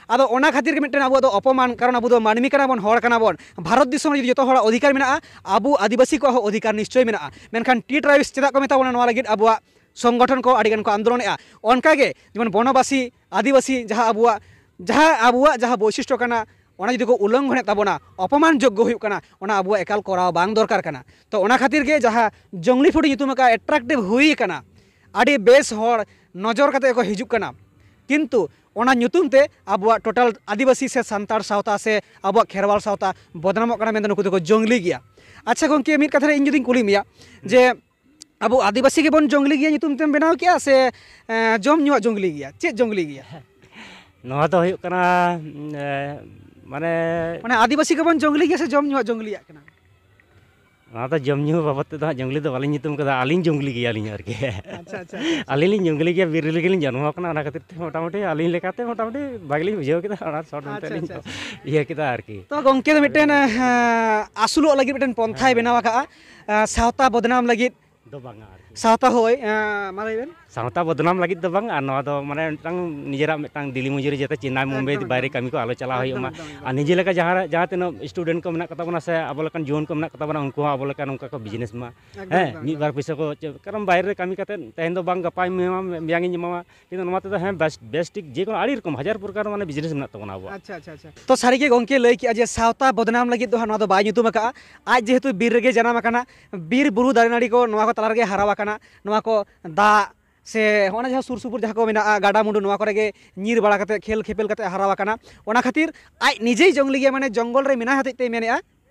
ᱟᱫᱚ ᱚᱱᱟ ᱠᱷᱟᱹᱛᱤᱨ ᱜᱮ ᱢᱤᱫᱴᱮᱱ ᱟᱵᱚᱣᱟᱜ ᱫᱚ ᱚᱯᱚᱢᱟᱱ, ᱠᱟᱨᱚᱱ ᱟᱵᱚ ᱫᱚ ᱢᱟᱹᱱᱢᱤ ᱠᱟᱱᱟ ᱵᱚᱱ, ᱦᱚᱲ ᱠᱟᱱᱟ ᱵᱚᱱ᱾ ᱵᱷᱟᱨᱚᱛ ᱫᱤᱥᱚᱢ ᱨᱮ ᱡᱩᱫᱤ ᱡᱚᱛᱚ ᱦᱚᱲᱟᱜ ᱚᱫᱷᱤᱠᱟᱨ ᱢᱮᱱᱟᱜᱼᱟ, ᱟᱵᱚ ᱟᱹᱫᱤᱵᱟᱹᱥᱤ ᱠᱚᱣᱟᱜ ᱦᱚᱸ ᱚᱫᱷᱤᱠᱟᱨ ᱱᱤᱥᱪᱚᱭ ᱢᱮᱱᱟᱜᱼᱟ᱾ ᱢᱮᱱᱠᱷᱟᱱ ᱴᱤ ᱴᱨᱟᱭᱤᱵᱥ ᱪᱮᱫᱟᱜ ᱠᱚ ᱢᱮᱛᱟ ᱵᱚᱱᱟ? ᱱᱚᱣᱟ ᱞᱟᱹᱜᱤᱫ ᱟᱵᱚᱣᱟᱜ ᱥᱚᱝᱜᱚᱴᱷᱚᱱ ᱠᱚ ᱟᱹᱰᱤ ᱜᱟᱱ ᱠᱚ ᱟᱱᱫᱳᱞᱚᱱᱮᱫᱼᱟ᱾ ᱚᱱᱠᱟ ᱜᱮ ᱡᱮᱢᱚᱱ ᱵᱚᱱᱚᱵᱟᱥᱤ, ᱟᱹᱫᱤᱵᱟᱹᱥᱤ, ᱡᱟᱦᱟᱸ ᱟᱵᱚᱣᱟᱜ, ᱡᱟᱦᱟᱸ ᱟᱵᱚᱣᱟᱜ ᱡᱟᱦᱟᱸ ᱵᱳᱭᱥᱤᱥᱴᱚ ᱠᱟᱱᱟ, ᱚᱱᱟ ᱡᱩᱫᱤ ᱠᱚ ᱩᱞᱞᱚᱝᱜᱷᱚᱱᱮᱫ ᱛᱟᱵᱚᱱᱟ, ᱚᱯᱚᱢᱟᱱ ᱡᱳᱜᱽᱜᱚ ᱦᱩᱭᱩᱜ ᱠᱟᱱᱟ, ᱚᱱᱟ ᱟᱵᱚᱣᱟᱜ ᱮᱠᱟᱞ ᱠᱚᱨᱟᱣ ᱵᱟᱝ ᱫᱚᱨᱠᱟᱨ ᱠᱟᱱᱟ᱾ ᱛᱚ ᱚᱱᱟ ᱠᱷᱟᱹᱛᱤᱨ ᱜᱮ ᱡᱟᱦᱟᱸ ᱡᱚᱝᱞᱤ ᱯᱷᱩᱰ ᱧᱩᱛᱩᱢ ᱟᱠᱟᱫ ᱮᱴᱨᱟᱠᱴᱤᱵᱷ ᱦᱩᱭ ᱠᱟᱱᱟ, ᱟᱹᱰᱤ ᱵᱮᱥ ᱦᱚᱲ ᱱᱚᱡᱚᱨ ᱠᱟᱛᱮ ᱠᱚ ᱦᱤᱡᱩᱜ ᱠᱟᱱᱟ, ᱠᱤᱱᱛᱩ ᱚᱱᱟ ᱧᱩᱛᱩᱢ ᱛᱮ ᱟᱵᱚᱣᱟᱜ ᱴᱳᱴᱟᱞ ᱟᱹᱫᱤᱵᱟᱹᱥᱤ ᱥᱮ ᱥᱟᱱᱛᱟᱲ ᱥᱟᱶᱛᱟ ᱥᱮ ᱟᱵᱚᱣᱟᱜ ᱠᱷᱮᱨᱣᱟᱞ ᱥᱟᱶᱛᱟ ᱵᱚᱫᱱᱟᱢᱚᱜ ᱠᱟᱱᱟ ᱢᱮᱱᱛᱮ ᱱᱩᱠᱩ ᱫᱚᱠᱚ ᱡᱚᱝᱞᱤ ᱜᱮᱭᱟ᱾ ᱟᱪᱪᱷᱟ ᱜᱚᱢᱠᱮ, ᱢᱤᱫ ᱠᱟᱛᱷᱟ ᱨᱮ ᱤᱧ ᱡᱩᱫᱤᱧ ᱠᱩᱞᱤ ᱢᱮᱭᱟ ᱡᱮ ᱟᱵᱚ ᱟᱹᱫᱤᱵᱟᱹᱥᱤ ᱜᱮᱵᱚᱱ ᱡᱚᱝᱞᱤ ᱜᱮᱭᱟ ᱧᱩᱛᱩᱢ ᱛᱮᱢ ᱵᱮᱱᱟᱣ ᱠᱮᱜᱼᱟ ᱥᱮ, ᱮᱸ, ᱡᱚᱢ ᱧᱩᱣᱟᱜ ᱡᱚᱝᱞᱤ ᱜᱮᱭᱟ? ᱪᱮᱫ ᱡᱚᱝᱞᱤ ᱜᱮᱭᱟ? ᱱᱚᱣᱟ ᱫᱚ ᱦᱩᱭᱩᱜ ᱠᱟᱱᱟ, ᱮᱸ, ᱢᱟᱱᱮ ᱢᱟᱱᱮ ᱟᱹᱫᱤᱵᱟᱹᱥᱤ ᱜᱮᱵᱚᱱ ᱡᱚᱝᱞᱤ ᱜᱮᱭᱟ ᱥᱮ ᱡᱚᱢ ᱧᱩᱣᱟᱜ ᱡᱚᱝᱞᱤᱭᱟᱜ ᱠᱟᱱᱟ? ᱱᱚᱣᱟ ᱫᱚ ᱡᱚᱢ ᱧᱩ ᱵᱟᱵᱚᱫ ᱛᱮᱫᱚ ᱦᱟᱸᱜ ᱡᱚᱝᱞᱤ ᱫᱚ ᱵᱟᱹᱞᱤᱧ ᱧᱩᱛᱩᱢ ᱠᱟᱫᱟ, ᱟᱹᱞᱤᱧ ᱡᱚᱝᱞᱤ ᱜᱮᱭᱟᱞᱤᱧ ᱟᱨᱠᱤ᱾ ᱟᱪᱪᱷᱟ, ᱟᱪᱪᱷᱟ, ᱟᱪᱪᱷᱟ, ᱟᱪᱪᱷᱟ᱾ ᱟᱹᱞᱤᱧ ᱞᱤᱧ ᱡᱚᱝᱞᱤ ᱜᱮᱭᱟ, ᱵᱤᱨ ᱨᱮᱜᱮ ᱞᱤᱧ ᱡᱟᱱᱟᱢ ᱟᱠᱟᱱᱟ, ᱚᱱᱟ ᱠᱷᱟᱹᱛᱤᱨ ᱛᱮ ᱢᱚᱴᱟᱢᱩᱴᱤ ᱟᱹᱞᱤᱧ ᱞᱮᱠᱟᱛᱮ ᱢᱚᱴᱟᱢᱩᱴᱤ ᱵᱷᱟᱜᱮ ᱞᱤᱧ ᱵᱩᱡᱷᱟᱹᱣ ᱠᱮᱫᱟ, ᱚᱱᱟ ᱥᱚᱨᱴ ᱢᱮᱱᱛᱮ ᱟᱪᱪᱷᱟ, ᱞᱤᱧ ᱟᱪᱪᱷᱟ, ᱟᱪᱪᱷᱟ᱾ ᱤᱭᱟᱹ ᱠᱮᱫᱟ ᱟᱨᱠᱤ᱾ ᱛᱚ ᱜᱚᱢᱠᱮ ᱫᱚ ᱢᱤᱫᱴᱮᱱ, ᱦᱮᱸ, ᱟᱹᱥᱩᱞᱚᱜ ᱞᱟᱹᱜᱤᱫ ᱢᱤᱫᱴᱮᱱ ᱯᱚᱱᱛᱷᱟᱭ ᱦᱮᱸ᱾ ᱵᱮᱱᱟᱣ ᱟᱠᱟᱫᱼᱟ, ᱮᱸ, ᱥᱟᱶᱛᱟ ᱵᱚᱫᱱᱟᱢ ᱞᱟᱹᱜᱤᱫ᱾ ᱫᱚ ᱵᱟᱝᱟ ᱟᱨᱠᱤ᱾ ᱥᱟᱶᱛᱟ ᱦᱳᱭ, ᱮᱸ, ᱢᱟ ᱞᱟᱹᱭ ᱵᱮᱱ᱾ ᱥᱟᱶᱛᱟ ᱵᱚᱫᱱᱟᱢ ᱞᱟᱹᱜᱤᱫ ᱫᱚ ᱵᱟᱝ, ᱟᱨ ᱱᱚᱣᱟ ᱫᱚ ᱢᱟᱱᱮ ᱢᱤᱫᱴᱟᱝ ᱱᱤᱡᱮᱨᱟᱜ ᱢᱤᱫᱴᱟᱝ ᱫᱤᱞᱤ ᱢᱚᱡᱩᱨᱤ, ᱡᱟᱛᱮ ᱪᱮᱱᱱᱟᱭ ᱢᱩᱢᱵᱟᱭ ᱮᱠᱫᱚᱢ, ᱵᱟᱭᱨᱮ ᱮᱠᱫᱚᱢ᱾ ᱠᱟᱹᱢᱤ ᱠᱚ ᱟᱞᱚ ᱪᱟᱞᱟᱣ ᱮᱠᱫᱚᱢ, ᱦᱩᱭᱩᱜ ᱢᱟ᱾ ᱮᱠᱫᱚᱢ, ᱮᱠᱫᱚᱢ᱾ ᱟᱨ ᱱᱤᱡᱮ ᱞᱮᱠᱟ ᱡᱟᱦᱟᱸ, ᱡᱟᱦᱟᱸ ᱛᱤᱱᱟᱹᱜ student ᱠᱚ ᱢᱮᱱᱟᱜ ᱠᱚ ᱛᱟᱵᱚᱱᱟ ᱥᱮ ᱟᱵᱚ ᱞᱮᱠᱟᱱ ᱡᱩᱣᱟᱹᱱ ᱠᱚ ᱢᱮᱱᱟᱜ ᱠᱚ ᱛᱟᱵᱚᱱᱟ, ᱩᱱᱠᱩ ᱦᱚᱸ ᱟᱵᱚ ᱞᱮᱠᱟᱱ ᱚᱱᱠᱟ ᱠᱚ business ᱢᱟ᱾ ᱮᱠᱫᱚᱢ, ᱦᱮᱸ, ᱮᱠᱫᱚᱢ, ᱢᱤᱫ ᱮᱠᱫᱚᱢ᱾ ᱵᱟᱨ ᱯᱩᱭᱥᱟᱹ ᱠᱚ ᱪᱮᱫ, ᱠᱟᱨᱚᱱ ᱵᱟᱭᱨᱮ ᱨᱮ ᱠᱟᱹᱢᱤ ᱠᱟᱛᱮ ᱛᱮᱦᱮᱧ ᱫᱚ ᱵᱟᱝ, ᱜᱟᱯᱟᱧ ᱮᱢᱟᱢᱟ, ᱢᱮᱭᱟᱝᱤᱧ ᱮᱢᱟᱢᱟ, ᱠᱤᱱᱛᱩ ᱱᱚᱣᱟ ᱛᱮᱫᱚ ᱦᱮᱸ ᱵᱮᱥ, ᱵᱮᱥ ᱴᱷᱤᱠ ᱡᱮᱠᱳᱱᱳ ᱟᱹᱰᱤ ᱨᱚᱠᱚᱢ ᱦᱟᱡᱟᱨ ᱯᱨᱚᱠᱟᱨ ᱢᱟᱱᱮ business ᱢᱮᱱᱟᱜ ᱛᱟᱵᱚᱱᱟ ᱟᱵᱚᱣᱟᱜ᱾ ᱟᱪᱪᱷᱟ, ᱟᱪᱪᱷᱟ, ᱟᱪᱪᱷᱟ᱾ ᱛᱚ ᱥᱟᱹᱨᱤᱜᱮ ᱜᱚᱝᱠᱮ ᱞᱟᱹᱭ ᱠᱮᱜᱼᱟ ᱡᱮ ᱥᱟᱶᱛᱟ ᱵᱚᱫᱱᱟᱢ ᱞᱟᱹᱜᱤᱫ ᱫᱚ ᱦᱟᱸᱜ ᱱᱚᱣᱟ ᱫᱚ ᱵᱟᱭ ᱧᱩᱛᱩᱢ ᱟᱠᱟᱜᱼᱟ᱾ ᱟᱡ ᱡᱮᱦᱮᱛᱩ ᱵᱤᱨ ᱨᱮᱜᱮ ᱡᱟᱱᱟᱢ ᱟᱠᱟᱱᱟ, ᱵᱤᱨ ᱵᱩᱨᱩ ᱫᱟᱨᱮ ᱱᱟᱹᱲᱤ ᱠᱚ ᱱᱚᱣᱟ ᱠᱚ ᱛᱟᱞᱟ ᱨᱮᱜᱮ ᱦᱟᱨᱟ ᱟᱠᱟᱱᱟ, ᱱᱚᱣᱟ ᱠᱚ ᱫᱟᱜ ᱥᱮ ᱦᱚᱸᱜᱼᱚ ᱱᱟ ᱡᱟᱦᱟᱸ ᱥᱩᱨ ᱥᱩᱯᱩᱨ ᱡᱟᱦᱟᱸ ᱠᱚ ᱢᱮᱱᱟᱜᱼᱟ, ᱜᱟᱰᱟ ᱢᱩᱰᱩ, ᱱᱚᱣᱟ ᱠᱚᱨᱮ ᱜᱮ ᱧᱤᱨ ᱵᱟᱲᱟ ᱠᱟᱛᱮ, ᱠᱷᱮᱞ ᱠᱷᱮᱯᱮᱞ ᱠᱟᱛᱮ ᱦᱟᱨᱟ ᱟᱠᱟᱱᱟ᱾ ᱚᱱᱟ ᱠᱷᱟᱹᱛᱤᱨ ᱟᱡ ᱱᱤᱡᱮᱭ ᱡᱚᱝᱞᱤ ᱜᱮᱭᱟ, ᱢᱟᱱᱮ ᱡᱚᱝᱜᱚᱞ ᱨᱮ ᱢᱮᱱᱟᱭ ᱦᱚᱛᱮᱡ ᱛᱮᱭ ᱢᱮᱱᱮᱜᱼᱟ,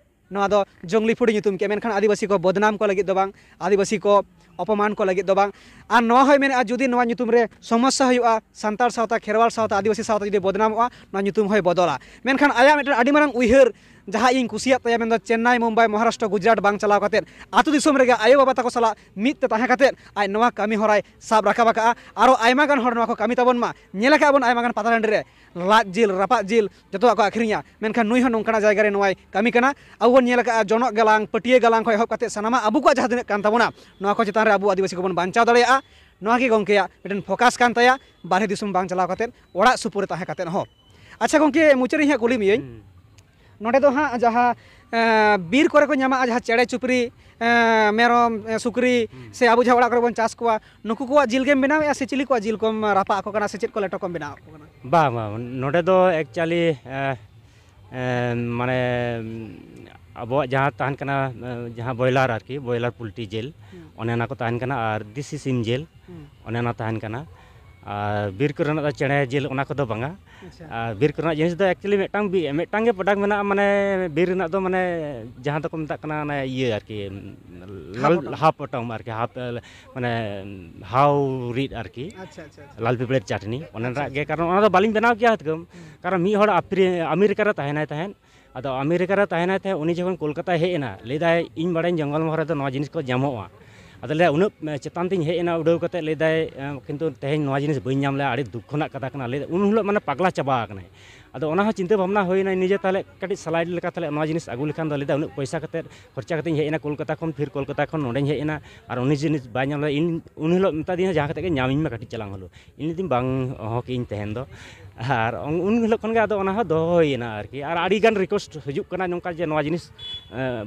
ᱱᱚᱣᱟ ᱫᱚ ᱡᱚᱝᱞᱤ ᱯᱷᱩᱰ ᱧᱩᱛᱩᱢ ᱠᱮᱫ, ᱢᱮᱱᱠᱷᱟᱱ ᱟᱹᱫᱤᱵᱟᱹᱥᱤ ᱠᱚ ᱵᱚᱫᱱᱟᱢ ᱠᱚ ᱞᱟᱹᱜᱤᱫ ᱫᱚ ᱵᱟᱝ, ᱟᱹᱫᱤᱵᱟᱹᱥᱤ ᱠᱚ ᱚᱯᱚᱢᱟᱱ ᱠᱚ ᱞᱟᱹᱜᱤᱫ ᱫᱚ ᱵᱟᱝ᱾ ᱟᱨ ᱱᱚᱣᱟ ᱦᱚᱸᱭ ᱢᱮᱱᱮᱫᱼᱟ, ᱡᱩᱫᱤ ᱱᱚᱣᱟ ᱧᱩᱛᱩᱢ ᱨᱮ ᱥᱚᱢᱚᱥᱥᱟ ᱦᱩᱭᱩᱜᱼᱟ, ᱥᱟᱱᱛᱟᱲ ᱥᱟᱶᱛᱟ, ᱠᱷᱮᱨᱣᱟᱞ ᱥᱟᱶᱛᱟ, ᱟᱹᱫᱤᱵᱟᱹᱥᱤ ᱥᱟᱶᱛᱟ ᱡᱩᱫᱤ ᱵᱚᱫᱱᱟᱢᱚᱜᱼᱟ, ᱱᱚᱣᱟ ᱧᱩᱛᱩᱢ ᱦᱚᱸᱭ ᱵᱚᱫᱚᱞᱟ᱾ ᱢᱮᱱᱠᱷᱟᱱ ᱟᱭᱟᱜ ᱢᱤᱫᱴᱮᱱ ᱟᱹᱰᱤ ᱢᱟᱨᱟᱝ ᱩᱭᱦᱟᱹᱨ, ᱡᱟᱦᱟᱸ ᱤᱧ ᱠᱩᱥᱤᱭᱟᱜ ᱛᱟᱭᱟ, ᱢᱮᱱᱫᱚ ᱪᱮᱱᱱᱟᱭ, ᱢᱩᱢᱵᱟᱭ, ᱢᱚᱦᱟᱨᱟᱥᱴᱨᱚ, ᱜᱩᱡᱽᱨᱟᱴ ᱵᱟᱝ ᱪᱟᱞᱟᱣ ᱠᱟᱛᱮᱫ ᱟᱹᱛᱩ ᱫᱤᱥᱚᱢ ᱨᱮᱜᱮ ᱟᱭᱳ ᱵᱟᱵᱟ ᱛᱟᱠᱚ ᱥᱟᱞᱟᱜ ᱢᱤᱫ ᱛᱮ ᱛᱟᱦᱮᱸ ᱠᱟᱛᱮᱫ ᱟᱡ ᱱᱚᱣᱟ ᱠᱟᱹᱢᱤ ᱦᱚᱨᱟᱭ ᱥᱟᱵ ᱨᱟᱠᱟᱵ ᱟᱠᱟᱫᱼᱟ᱾ ᱟᱨᱚ ᱟᱭᱢᱟ ᱜᱟᱱ ᱦᱚᱲ ᱱᱚᱣᱟ ᱠᱚ ᱠᱟᱹᱢᱤ ᱛᱟᱵᱚᱱ ᱢᱟ᱾ ᱧᱮᱞ ᱟᱠᱟᱫ ᱵᱚᱱ ᱟᱭᱢᱟ ᱜᱟᱱ ᱯᱟᱛᱟ ᱴᱟᱺᱰᱤ ᱨᱮ ᱞᱟᱫ ᱡᱤᱞ, ᱨᱟᱯᱟᱜ ᱡᱤᱞ, ᱡᱚᱛᱚᱣᱟᱜ ᱠᱚ ᱟᱹᱠᱷᱨᱤᱧᱟ, ᱢᱮᱱᱠᱷᱟᱱ ᱱᱩᱭ ᱦᱚᱸ ᱱᱚᱝᱠᱟᱱᱟᱜ ᱡᱟᱭᱜᱟ ᱨᱮ ᱱᱚᱣᱟᱭ ᱠᱟᱹᱢᱤ ᱠᱟᱱᱟ᱾ ᱟᱵᱚ ᱵᱚᱱ ᱧᱮᱞ ᱟᱠᱟᱫᱼᱟ, ᱡᱚᱱᱚᱜ ᱜᱟᱞᱟᱝ, ᱯᱟᱹᱴᱭᱟᱹ ᱜᱟᱞᱟᱝ ᱠᱷᱚᱱ ᱮᱦᱚᱵ ᱠᱟᱛᱮᱫ ᱥᱟᱱᱟᱢᱟᱜ ᱟᱵᱚ ᱠᱚᱣᱟᱜ ᱡᱟᱦᱟᱸ ᱛᱤᱱᱟᱹᱜ ᱠᱟᱱ ᱛᱟᱵᱚᱱᱟ, ᱱᱚᱣᱟ ᱠᱚ ᱪᱮᱛᱟᱱ ᱨᱮ ᱟᱵᱚ ᱟᱹᱫᱤᱵᱟᱹᱥᱤ ᱠᱚᱵᱚᱱ ᱵᱟᱧᱪᱟᱣ ᱫᱟᱲᱮᱭᱟᱜᱼᱟ᱾ ᱱᱚᱣᱟ ᱜᱮ ᱜᱚᱢᱠᱮᱭᱟᱜ ᱢᱤᱫᱴᱮᱱ focus ᱠᱟᱱ ᱛᱟᱭᱟ, ᱵᱟᱨᱦᱮ ᱫᱤᱥᱚᱢ ᱵᱟᱝ ᱪᱟᱞᱟᱣ ᱠᱟᱛᱮᱫ, ᱚᱲᱟᱜ ᱥᱩᱯᱩᱨ ᱨᱮ ᱛᱟᱦᱮᱸ ᱠᱟᱛᱮᱫ ᱦᱚᱸ᱾ ᱟᱪᱪᱷᱟ ᱜᱚᱢᱠᱮ, ᱢᱩᱪᱟᱹᱫ ᱨᱮ ᱤᱧ ᱦᱟᱸᱜ ᱠᱩᱞᱤ ᱢᱤᱭᱟᱹᱧ, ᱦᱩᱸ᱾ ᱱᱚᱰᱮ ᱫᱚ ᱦᱟᱸᱜ ᱡᱟᱦᱟᱸ, ᱮᱸ, ᱵᱤᱨ ᱠᱚᱨᱮ ᱠᱚ ᱧᱟᱢᱚᱜᱼᱟ, ᱡᱟᱦᱟᱸ ᱪᱮᱬᱮ ᱪᱩᱯᱨᱤ, ᱮᱸ, ᱢᱮᱨᱚᱢ, ᱮᱸ, ᱥᱩᱠᱨᱤ, ᱦᱩᱸ᱾ ᱥᱮ ᱟᱵᱚ ᱡᱟᱦᱟᱸ ᱚᱲᱟᱜ ᱠᱚᱨᱮ ᱵᱚᱱ ᱪᱟᱥ ᱠᱚᱣᱟ, ᱱᱩᱠᱩ ᱠᱚᱣᱟᱜ ᱡᱤᱞ ᱜᱮᱢ ᱵᱮᱱᱟᱣᱮᱫᱼᱟ ᱥᱮ ᱪᱤᱞᱤ ᱠᱚᱣᱟᱜ ᱡᱤᱞ ᱠᱚᱢ ᱨᱟᱯᱟᱜ ᱟᱠᱚ ᱠᱟᱱᱟ ᱥᱮ ᱪᱮᱫ ᱠᱚ ᱞᱮᱴᱚ ᱠᱚᱢ ᱵᱮᱱᱟᱣ ᱟᱠᱚ ᱠᱟᱱᱟ? ᱵᱟᱝ, ᱵᱟᱝ, ᱱᱚᱰᱮ ᱫᱚ actually, ᱮᱸ, ᱮᱸ, ᱢᱟᱱᱮ, ᱟᱵᱚᱣᱟᱜ ᱡᱟᱦᱟᱸ ᱛᱟᱦᱮᱱ ᱠᱟᱱᱟ, ᱮᱸ, ᱡᱟᱦᱟᱸ ᱵᱚᱭᱞᱟᱨ ᱟᱨᱠᱤ, ᱵᱚᱭᱞᱟᱨ ᱯᱳᱞᱴᱨᱤ ᱡᱤᱞ, ᱦᱩᱸ᱾ ᱚᱱᱮ ᱚᱱᱟ ᱠᱚ ᱛᱟᱦᱮᱱ ᱠᱟᱱᱟ, ᱟᱨ ᱫᱮᱥᱤ ᱥᱤᱢ ᱡᱤᱞ, ᱦᱩᱸ᱾ ᱚᱱᱮ ᱚᱱᱟ ᱛᱟᱦᱮᱱ ᱠᱟᱱᱟ᱾ ᱟᱨ ᱵᱤᱨ ᱠᱚᱨᱮᱱᱟᱜ ᱫᱚ ᱪᱮᱬᱮ ᱡᱤᱞ, ᱚᱱᱟ ᱠᱚᱫᱚ ᱵᱟᱝᱟ᱾ ᱟᱪᱪᱷᱟ᱾ ᱟᱨ ᱵᱤᱨ ᱠᱚᱨᱮᱱᱟᱜ ᱡᱤᱱᱤᱥ ᱫᱚ actually ᱢᱤᱫᱴᱟᱝ ᱵᱤ-, ᱢᱤᱫᱴᱟᱝ ᱜᱮ product ᱢᱮᱱᱟᱜᱼᱟ, ᱢᱟᱱᱮ ᱵᱤᱨ ᱨᱮᱱᱟᱜ ᱫᱚ, ᱢᱟᱱᱮ ᱡᱟᱦᱟᱸ ᱫᱚᱠᱚ ᱢᱮᱛᱟᱜ ᱠᱟᱱᱟ ᱚᱱᱮ ᱤᱭᱟᱹ ᱟᱨᱠᱤ, ᱞᱟᱞ ᱦᱟᱯᱚᱴᱚᱢ᱾ ᱦᱟᱯᱚᱴᱚᱢ ᱟᱨᱠᱤ, ᱦᱟᱯ-, ᱢᱟᱱᱮ ᱦᱟᱣ ᱨᱤᱫ ᱟᱨᱠᱤ, ᱟᱪᱪᱷᱟ, ᱟᱪᱪᱷᱟ, ᱟᱪᱪᱷᱟ᱾ ᱞᱟᱞ ᱯᱤᱯᱤᱲᱮᱨ ᱪᱟᱴᱱᱤ, ᱚᱱᱮ ᱟᱪᱪᱷᱟ, ᱚᱱᱟᱴᱟᱜ ᱜᱮ᱾ ᱟᱪᱪᱷᱟ᱾ ᱠᱟᱨᱚᱱ ᱚᱱᱟ ᱫᱚ ᱵᱟᱹᱞᱤᱧ ᱵᱮᱱᱟᱣ ᱠᱮᱭᱟ ᱦᱩᱛᱠᱟᱹᱢ᱾ ᱦᱩᱸ᱾ ᱠᱟᱨᱚᱱ ᱢᱤᱫ ᱦᱚᱲ ᱟᱯᱨᱤ-, ᱟᱢᱮᱨᱤᱠᱟ ᱨᱮ ᱛᱟᱦᱮᱱᱟᱭ ᱛᱟᱦᱮᱸᱫ, ᱟᱫᱚ ᱟᱢᱮᱨᱤᱠᱟ ᱨᱮ ᱛᱟᱦᱮᱱᱟᱭ ᱛᱟᱦᱮᱸᱫ, ᱩᱱᱤ ᱡᱚᱠᱷᱚᱱ ᱠᱳᱞᱠᱟᱛᱟᱭ ᱦᱮᱡ ᱮᱱᱟ, ᱞᱟᱹᱭᱫᱟᱭ, "ᱤᱧ ᱵᱟᱲᱟᱭᱟᱹᱧ ᱡᱚᱝᱜᱚᱞ ᱢᱚᱦᱚᱞ ᱨᱮᱫᱚ ᱱᱚᱣᱟ ᱡᱤᱱᱤᱥ ᱠᱚ ᱧᱟᱢᱚᱜᱼᱟ᱾" ᱟᱫᱚ ᱞᱟᱹᱭᱫᱟᱭ, "ᱩᱱᱟᱹᱜ, ᱮ, ᱪᱮᱛᱟᱱ ᱛᱤᱧ ᱦᱮᱡ ᱮᱱᱟ ᱩᱰᱟᱹᱣ ᱠᱟᱛᱮᱫ", ᱞᱟᱹᱭᱫᱟᱭ, ᱮ, "ᱠᱤᱱᱛᱩ ᱛᱮᱦᱮᱧ ᱱᱚᱣᱟ ᱡᱤᱱᱤᱥ ᱵᱟᱹᱧ ᱧᱟᱢ ᱞᱮᱫᱟ, ᱟᱹᱰᱤ ᱫᱩᱠ ᱨᱮᱱᱟᱜ ᱠᱟᱛᱷᱟ ᱠᱟᱱᱟ᱾" ᱞᱟᱹᱭᱫᱟᱭ, ᱩᱱ ᱦᱤᱞᱳᱜ ᱢᱟᱱᱮ ᱯᱟᱜᱽᱞᱟ ᱪᱟᱵᱟ ᱟᱠᱟᱱᱟᱭ᱾ ᱟᱫᱚ ᱚᱱᱟ ᱦᱚᱸ ᱪᱤᱱᱛᱟᱹ ᱵᱷᱟᱵᱽᱱᱟ ᱦᱩᱭᱱᱟ ᱱᱤᱡᱮ, ᱛᱟᱦᱚᱞᱮ ᱠᱟᱹᱴᱤᱡ ᱥᱟᱞᱟᱭᱤᱰ ᱞᱮᱠᱟ ᱛᱟᱦᱚᱞᱮ ᱱᱚᱣᱟ ᱡᱤᱱᱤᱥ ᱟᱹᱜᱩ ᱞᱮᱠᱷᱟᱱ ᱫᱚ, ᱞᱟᱹᱭᱫᱟ ᱩᱱᱟᱹᱜ ᱯᱚᱭᱥᱟ ᱠᱟᱛᱮᱫ ᱠᱷᱚᱨᱪᱟ ᱠᱟᱛᱮᱧ ᱦᱮᱡ ᱮᱱᱟ ᱠᱳᱞᱠᱟᱛᱟ ᱠᱷᱚᱱ, ᱯᱷᱤᱨ ᱠᱳᱞᱠᱟᱛᱟ ᱠᱷᱚᱱ ᱱᱚᱸᱰᱮᱧ ᱦᱮᱡ ᱮᱱᱟ, ᱟᱨ ᱩᱱᱤ ᱡᱤᱱᱤᱥ ᱵᱟᱭ ᱧᱟᱢ ᱞᱮᱫᱟ᱾ ᱤᱧ ᱩᱱ ᱦᱤᱞᱳᱜ ᱢᱮᱛᱟ ᱫᱤᱧᱟ, ᱡᱟᱦᱟᱸ ᱠᱟᱛᱮ ᱜᱮ ᱧᱟᱢᱤᱧ ᱢᱮ ᱠᱟᱹᱴᱤᱡ ᱪᱟᱞᱟᱝ ᱦᱤᱞᱳᱜ᱾ ᱤᱧ ᱞᱟᱹᱭᱫᱟᱹᱧ ᱵᱟᱝ, ᱚᱦᱚ ᱠᱮ ᱤᱧ ᱛᱟᱦᱮᱱ ᱫᱚ᱾ ᱟᱨ ᱩᱱ ᱩᱱ ᱦᱤᱞᱳᱜ ᱠᱷᱚᱱ ᱜᱮ ᱟᱫᱚ ᱚᱱᱟ ᱦᱚᱸ ᱫᱚᱦᱚ ᱦᱩᱭᱮᱱᱟ ᱟᱨᱠᱤ᱾ ᱟᱨ ᱟᱹᱰᱤ ᱜᱟᱱ ᱨᱤᱠᱩᱭᱮᱥᱴ ᱦᱤᱡᱩᱜ ᱠᱟᱱᱟ ᱱᱚᱝᱠᱟ ᱡᱮ ᱱᱚᱣᱟ ᱡᱤᱱᱤᱥ, ᱮ,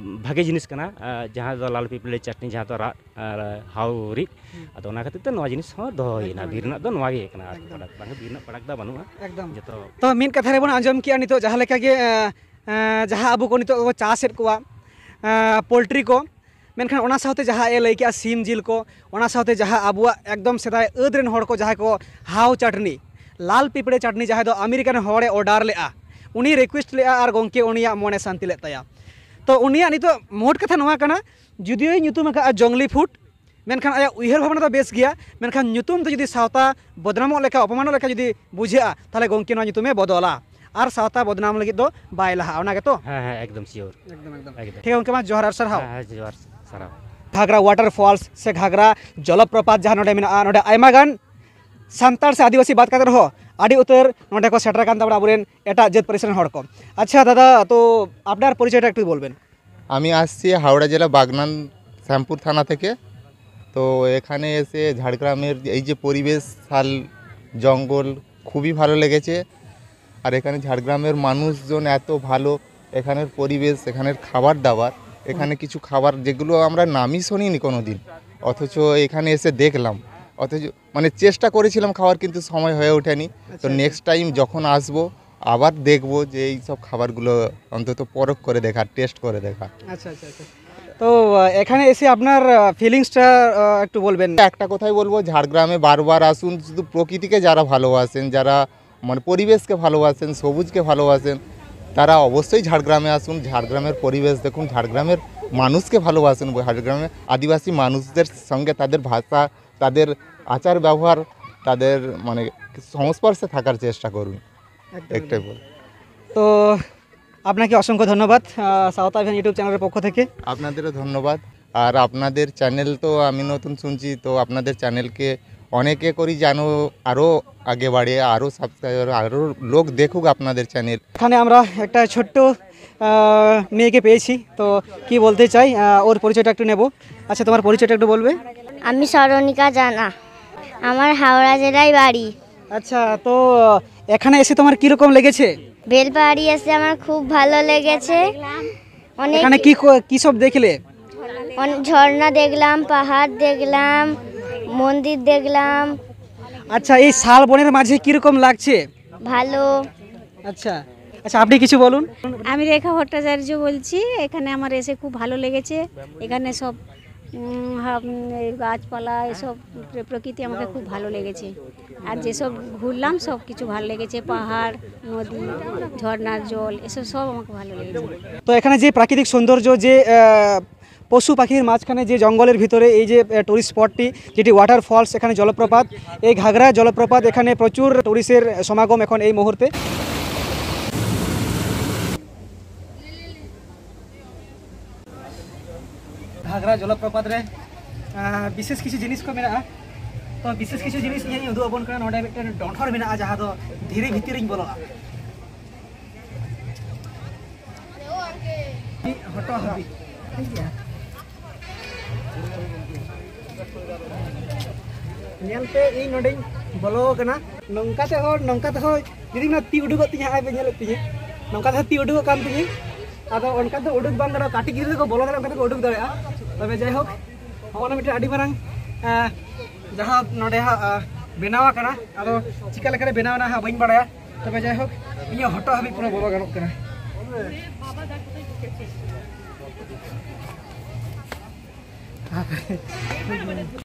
ᱵᱷᱟᱜᱮ ᱡᱤᱱᱤᱥ ᱠᱟᱱᱟ, ᱮ, ᱡᱟᱦᱟᱸ ᱫᱚ ᱞᱟᱞ ᱯᱤᱯᱤᱲᱤ ᱪᱟᱴᱱᱤ, ᱡᱟᱦᱟᱸ ᱫᱚ ᱨᱟᱜ ᱟᱨ ᱦᱟᱣ ᱨᱤᱫ᱾ ᱦᱩᱸ᱾ ᱟᱫᱚ ᱚᱱᱟ ᱠᱷᱟᱹᱛᱤᱨ ᱛᱮ ᱱᱚᱣᱟ ᱡᱤᱱᱤᱥ ᱦᱚᱸ ᱫᱚᱦᱚ ᱦᱩᱭᱮᱱᱟ᱾ ᱮᱠᱫᱚᱢ, ᱵᱤᱨ ᱨᱮᱱᱟᱜ ᱫᱚ ᱮᱠᱫᱚᱢ᱾ ᱱᱚᱣᱟ ᱜᱮ ᱠᱟᱱᱟ ᱟᱨᱠᱤ, ᱮᱠᱫᱚᱢ᱾ ᱯᱨᱚᱰᱟᱠᱴ ᱵᱟᱝ, ᱵᱤᱨ ᱨᱮᱱᱟᱜ ᱯᱨᱚᱰᱟᱠᱴ ᱫᱚ ᱵᱟᱹᱱᱩᱜᱼᱟ᱾ ᱮᱠᱫᱚᱢ᱾ ᱡᱚᱛᱚ ᱛᱚ ᱢᱤᱫ ᱠᱟᱛᱷᱟ ᱨᱮᱵᱚᱱ ᱟᱸᱡᱚᱢ ᱠᱮᱜᱼᱟ ᱱᱤᱛᱚᱜ ᱡᱟᱦᱟᱸ ᱞᱮᱠᱟ ᱜᱮ, ᱮᱸ, ᱮᱸ, ᱡᱟᱦᱟᱸ ᱟᱵᱚ ᱠᱚ ᱱᱤᱛᱚᱜ ᱠᱚ ᱪᱟᱥᱮᱫ ᱠᱚᱣᱟ, ᱮᱸ, ᱯᱳᱞᱴᱨᱤ ᱠᱚ, ᱢᱮᱱᱠᱷᱟᱱ ᱚᱱᱟ ᱥᱟᱶᱛᱮ ᱡᱟᱦᱟᱸ ᱮ ᱞᱟᱹᱭ ᱠᱮᱜᱼᱟ ᱥᱤᱢ ᱡᱤᱞ ᱠᱚ, ᱚᱱᱟ ᱥᱟᱶᱛᱮ ᱡᱟᱦᱟᱸ ᱟᱵᱚᱣᱟᱜ ᱮᱠᱫᱚᱢ ᱥᱮᱫᱟᱭ ᱟᱹᱫ ᱨᱮᱱ ᱦᱚᱲ ᱠᱚ ᱡᱟᱦᱟᱸᱭ ᱠᱚ ᱦᱟᱣ ᱪᱟᱴᱱᱤ, ᱞᱟᱞ ᱯᱤᱯᱲᱮ ᱪᱟᱴᱱᱤ ᱡᱟᱦᱟᱸᱭ ᱫᱚ ᱟᱢᱮᱨᱤᱠᱟᱱ ᱦᱚᱲᱮ ᱚᱰᱟᱨ ᱞᱮᱜᱼᱟ, ᱩᱱᱤ ᱨᱤᱠᱩᱭᱮᱥᱴ ᱞᱮᱜᱼᱟ ᱟᱨ ᱜᱚᱢᱠᱮ ᱩᱱᱤᱭᱟᱜ ᱢᱚᱱᱮ ᱥᱟᱱᱛᱤ ᱞᱮᱫ ᱛᱟᱭᱟ᱾ ᱛᱚ ᱩᱱᱤᱭᱟᱜ ᱱᱤᱛᱚᱜ ᱢᱳᱴ ᱠᱟᱛᱷᱟ ᱱᱚᱣᱟ ᱠᱟᱱᱟ, ᱡᱩᱫᱤᱭᱳᱭ ᱧᱩᱛᱩᱢ ᱟᱠᱟᱫᱼᱟ ᱡᱚᱝᱞᱤ ᱯᱷᱩᱰ, ᱢᱮᱱᱠᱷᱟᱱ ᱟᱭᱟᱜ ᱩᱭᱦᱟᱹᱨ ᱵᱷᱟᱵᱽᱱᱟ ᱫᱚ ᱵᱮᱥ ᱜᱮᱭᱟ, ᱢᱮᱱᱠᱷᱟᱱ ᱧᱩᱛᱩᱢ ᱛᱮ ᱡᱩᱫᱤ ᱥᱟᱶᱛᱟ ᱵᱚᱫᱱᱟᱢᱚᱜ ᱞᱮᱠᱟ, ᱚᱯᱚᱢᱟᱱᱚᱜ ᱞᱮᱠᱟ ᱡᱩᱫᱤ ᱵᱩᱡᱷᱟᱹᱜᱼᱟ, ᱛᱟᱦᱚᱞᱮ ᱜᱚᱢᱠᱮ ᱱᱚᱣᱟ ᱧᱩᱛᱩᱢᱮ ᱵᱚᱫᱚᱞᱟ ᱟᱨ ᱥᱟᱶᱛᱟ ᱵᱚᱫᱱᱟᱢ ᱞᱟᱹᱜᱤᱫ ᱫᱚ ᱵᱟᱭ ᱞᱟᱦᱟᱜᱼᱟ, ᱚᱱᱟ ᱜᱮᱛᱚ? ᱦᱮᱸ, ᱦᱮᱸ, ᱮᱠᱫᱚᱢ ᱥᱤᱭᱳᱨ᱾ ᱮᱠᱫᱚᱢ, ᱮᱠᱫᱚᱢ᱾ ᱮᱠᱫᱚᱢ᱾ ᱴᱷᱤᱠ ᱜᱮᱭᱟ ᱜᱚᱢᱠᱮ, ᱢᱟ ᱡᱚᱦᱟᱨ ᱟᱨ ᱥᱟᱨᱦᱟᱣ᱾ ᱦᱮᱸ, ᱦᱮᱸ, ᱡᱚᱦᱟᱨ, ᱥᱟᱨᱦᱟᱣ᱾ ᱜᱷᱟᱜᱽᱨᱟ ᱣᱟᱴᱟᱨ ᱯᱷᱚᱞᱥ ᱥᱮ ᱜᱷᱟᱜᱽᱨᱟ ᱡᱚᱞᱚᱯᱨᱚᱯᱟᱛ ᱡᱟᱦᱟᱸ ᱱᱚᱰᱮ ᱢᱮᱱᱟᱜᱼᱟ, ᱱᱚᱰᱮ ᱟᱭᱢᱟ ᱜᱟᱱ ᱥᱟᱱᱛᱟᱲ ᱥᱮ ᱟᱹᱫᱤᱵᱟᱹᱥᱤ ᱵᱟᱫ ᱠᱟᱛᱮ ᱨᱮᱦᱚᱸ ᱟᱹᱰᱤ ᱩᱛᱟᱹᱨ ᱱᱚᱰᱮ ᱠᱚ ᱥᱮᱴᱮᱨ ᱟᱠᱟᱱ ᱛᱟᱵᱚᱱᱟ ᱟᱵᱚᱨᱮᱱ ᱮᱴᱟᱜ ᱡᱟᱹᱛ ᱯᱟᱹᱨᱤᱥ ᱨᱮᱱ ᱦᱚᱲ ᱠᱚ᱾ ᱟᱪᱪᱷᱟ ᱫᱟᱫᱟ, ᱛᱚ ᱟᱯᱱᱟᱨ ᱯᱚᱨᱤᱪᱚᱭᱴᱟ ᱮᱠᱴᱩ ᱵᱚᱞᱵᱮᱱ᱾ আমি আসছি হাওড়া জেলা বাগনান শ্যামপুর থানা থেকে। তো এখানে এসে ঝাড়গ্রামের এই যে পরিবেশ, শাল, জঙ্গল খুবই ভালো লেগেছে। আর এখানে ঝাড়গ্রামের মানুষজন এত ভালো, এখানের পরিবেশ, এখানের খাবার দাবার, এখানে কিছু খাবার যেগুলো আমরা নামই শুনিনি কোনো দিন, অথচ এখানে এসে দেখলাম। অথচ মানে চেষ্টা করেছিলাম খাওয়ার, কিন্তু সময় হয়ে ওঠেনি। তো আচ্ছা, আচ্ছা। নেক্সট টাইম যখন আসবো, আবার দেখবো যে এই সব খাবারগুলো অন্তত পরখ করে দেখা, টেস্ট করে দেখা। আচ্ছা, আচ্ছা, আচ্ছা। তো আহ, এখানে এসে আপনার ফিলিংসটা একটু বলবেন। একটা কথাই বলবো, ঝাড়গ্রামে বারবার আসুন। শুধু প্রকৃতিকে যারা ভালোবাসেন, যারা মানে পরিবেশকে ভালোবাসেন, সবুজকে ভালোবাসেন, তারা অবশ্যই ঝাড়গ্রামে আসুন। ঝাড়গ্রামের পরিবেশ দেখুন, ঝাড়গ্রামের মানুষকে ভালোবাসুন, ঝাড়গ্রামের আদিবাসী মানুষদের সঙ্গে তাদের ভাষা, তাদের আচার ব্যবহার, তাদের মানে সংস্পর্শে থাকার চেষ্টা করুন। একদম, একটাই একদম। বল। তো আপনাকে অসংখ্য ধন্যবাদ, আহ, সাউথ আফ্রিকান ইউটিউব চ্যানেলের পক্ষ থেকে। আপনাদেরও ধন্যবাদ। আর আপনাদের চ্যানেল তো আমি নতুন শুনছি, তো আপনাদের চ্যানেলকে অনেকে করি জানো, আরও আগে বাড়ে, আরও সাবস্ক্রাইবার, আরও লোক দেখুক আপনাদের চ্যানেল। এখানে আমরা একটা ছোট্ট আহ, মেয়েকে পেয়েছি, তো কি বলতে চাই, আহ, ওর পরিচয়টা একটু নেব। আচ্ছা, তোমার পরিচয়টা একটু বলবে? আমি স্মরণিকা জানা, আমার হাওড়া জেলায় বাড়ি। আচ্ছা, তো এখানে এসে তোমার কীরকম লেগেছে? বেলপাহাড়ি এসে আমার খুব ভালো লেগেছে। অনেক এখানে কি ক- কি সব দেখলে? অন- ঝর্ণা দেখলাম, পাহাড় দেখলাম, মন্দির দেখলাম। আচ্ছা, এই শালবনের মাঝে কীরকম লাগছে? ভালো। আচ্ছা, আচ্ছা, আপনি কিছু বলুন। আমি রেখা ভট্টাচার্য বলছি। এখানে আমার এসে খুব ভালো লেগেছে। এখানে সব উম, হা- উম, এই গাছপালা, এসব প্র- প্রকৃতি আমাকে খুব ভালো লেগেছে। আর যেসব ঘুরলাম, সব কিছু ভালো লেগেছে। পাহাড়, নদী, ঝর্ণার জল, এসব সব আমাকে ভালো লেগেছে। তো এখানে যে প্রাকৃতিক সৌন্দর্য, যে আহ, পশু পাখির মাঝখানে যে জঙ্গলের ভিতরে এই যে টুরিস্ট স্পটটি, যেটি ওয়াটারফলস, এখানে জলপ্রপাত, এই ঘাগরা জলপ্রপাত, এখানে প্রচুর টুরিস্টের সমাগম এখন এই মুহূর্তে। ᱜᱷᱟᱜᱽᱨᱟ ᱡᱚᱞᱚᱯᱨᱚᱯᱟᱛ ᱨᱮ, ᱟᱸ, ᱵᱤᱥᱮᱥ ᱠᱤᱪᱷᱩ ᱡᱤᱱᱤᱥ ᱠᱚ ᱢᱮᱱᱟᱜᱼᱟ᱾ ᱛᱚ, ᱵᱤᱥᱮᱥ ᱠᱤᱪᱷᱩ ᱡᱤᱱᱤᱥ ᱤᱧ ᱩᱫᱩᱜ ᱟᱵᱚᱱ ᱠᱟᱱᱟ᱾ ᱱᱚᱰᱮ ᱢᱤᱫᱴᱮᱱ ᱰᱚᱸᱰᱷᱚᱨ ᱢᱮᱱᱟᱜᱼᱟ, ᱡᱟᱦᱟᱸ ᱫᱚ ᱫᱷᱤᱨᱤ ᱵᱷᱤᱛᱤᱨᱤᱧ ᱵᱚᱞᱚᱜᱼᱟ᱾ ᱢᱤᱫ ᱦᱚᱴᱚᱜ ᱦᱟᱹᱵᱤᱡ, ᱴᱷᱤᱠ ᱜᱮᱭᱟ᱾ ᱧᱮᱞ ᱯᱮ, ᱤᱧ ᱱᱚᱰᱮᱧ ᱵᱚᱞᱚ ᱟᱠᱟᱱᱟ᱾ ᱱᱚᱝᱠᱟ ᱛᱮᱦᱚᱸ, ᱱᱚᱝᱠᱟ ᱛᱮᱦᱚᱸ ᱡᱩᱫᱤ ᱱᱚᱣᱟ ᱛᱤ ᱩᱰᱩᱠᱚᱜ ᱛᱤᱧᱟ, ᱦᱟᱸᱜ ᱯᱮ ᱧᱮᱞᱮᱫ ᱛᱤᱧᱟᱹ, ᱱᱚᱝᱠᱟ ᱛᱮᱦᱚᱸ ᱛᱤ ᱩᱰᱩᱠᱚᱜ ᱠᱟᱱ ᱛᱤᱧᱟᱹ᱾ ᱟᱫᱚ ᱚᱱᱠᱟ ᱫᱚ ᱩᱰᱩᱠ ᱵᱟᱝ ᱜᱟᱱᱚᱜᱼᱟ, ᱠᱟᱹᱴᱤᱡ ᱜᱤᱫᱽᱨᱟᱹ ᱫᱚᱠᱚ ᱵᱚᱞᱚ ᱫᱟᱲᱮᱭᱟᱜᱼᱟ, ᱚᱱᱠᱟ ᱛᱮᱠᱚ ᱩᱰᱩᱠ ᱫᱟᱲᱮᱭᱟᱜᱼᱟ᱾ ᱛᱚᱵᱮ ᱡᱟᱭᱦᱳᱠ, ᱦᱚᱸᱜᱼᱚ ᱱᱟ ᱢᱤᱫᱴᱮᱱ ᱟᱹᱰᱤ ᱢᱟᱨᱟᱝ, ᱟᱸ, ᱡᱟᱦᱟᱸ ᱱᱚᱰᱮ ᱦᱟᱸᱜ, ᱟᱸ, ᱵᱮᱱᱟᱣ ᱟᱠᱟᱱᱟ, ᱟᱫᱚ ᱪᱤᱠᱟ ᱞᱮᱠᱟᱨᱮ ᱵᱮᱱᱟᱣ ᱮᱱᱟ ᱦᱟᱸᱜ ᱵᱟᱹᱧ ᱵᱟᱲᱟᱭᱟ᱾ ᱛᱚᱵᱮ ᱡᱟᱭᱦᱳᱠ, ᱤᱧᱟᱹᱜ ᱦᱚᱴᱚᱜ ᱦᱟᱹᱵᱤᱡ ᱯᱩᱨᱟᱹ ᱵᱚᱞᱚ ᱜᱟᱱᱚᱜ ᱠᱟᱱᱟ᱾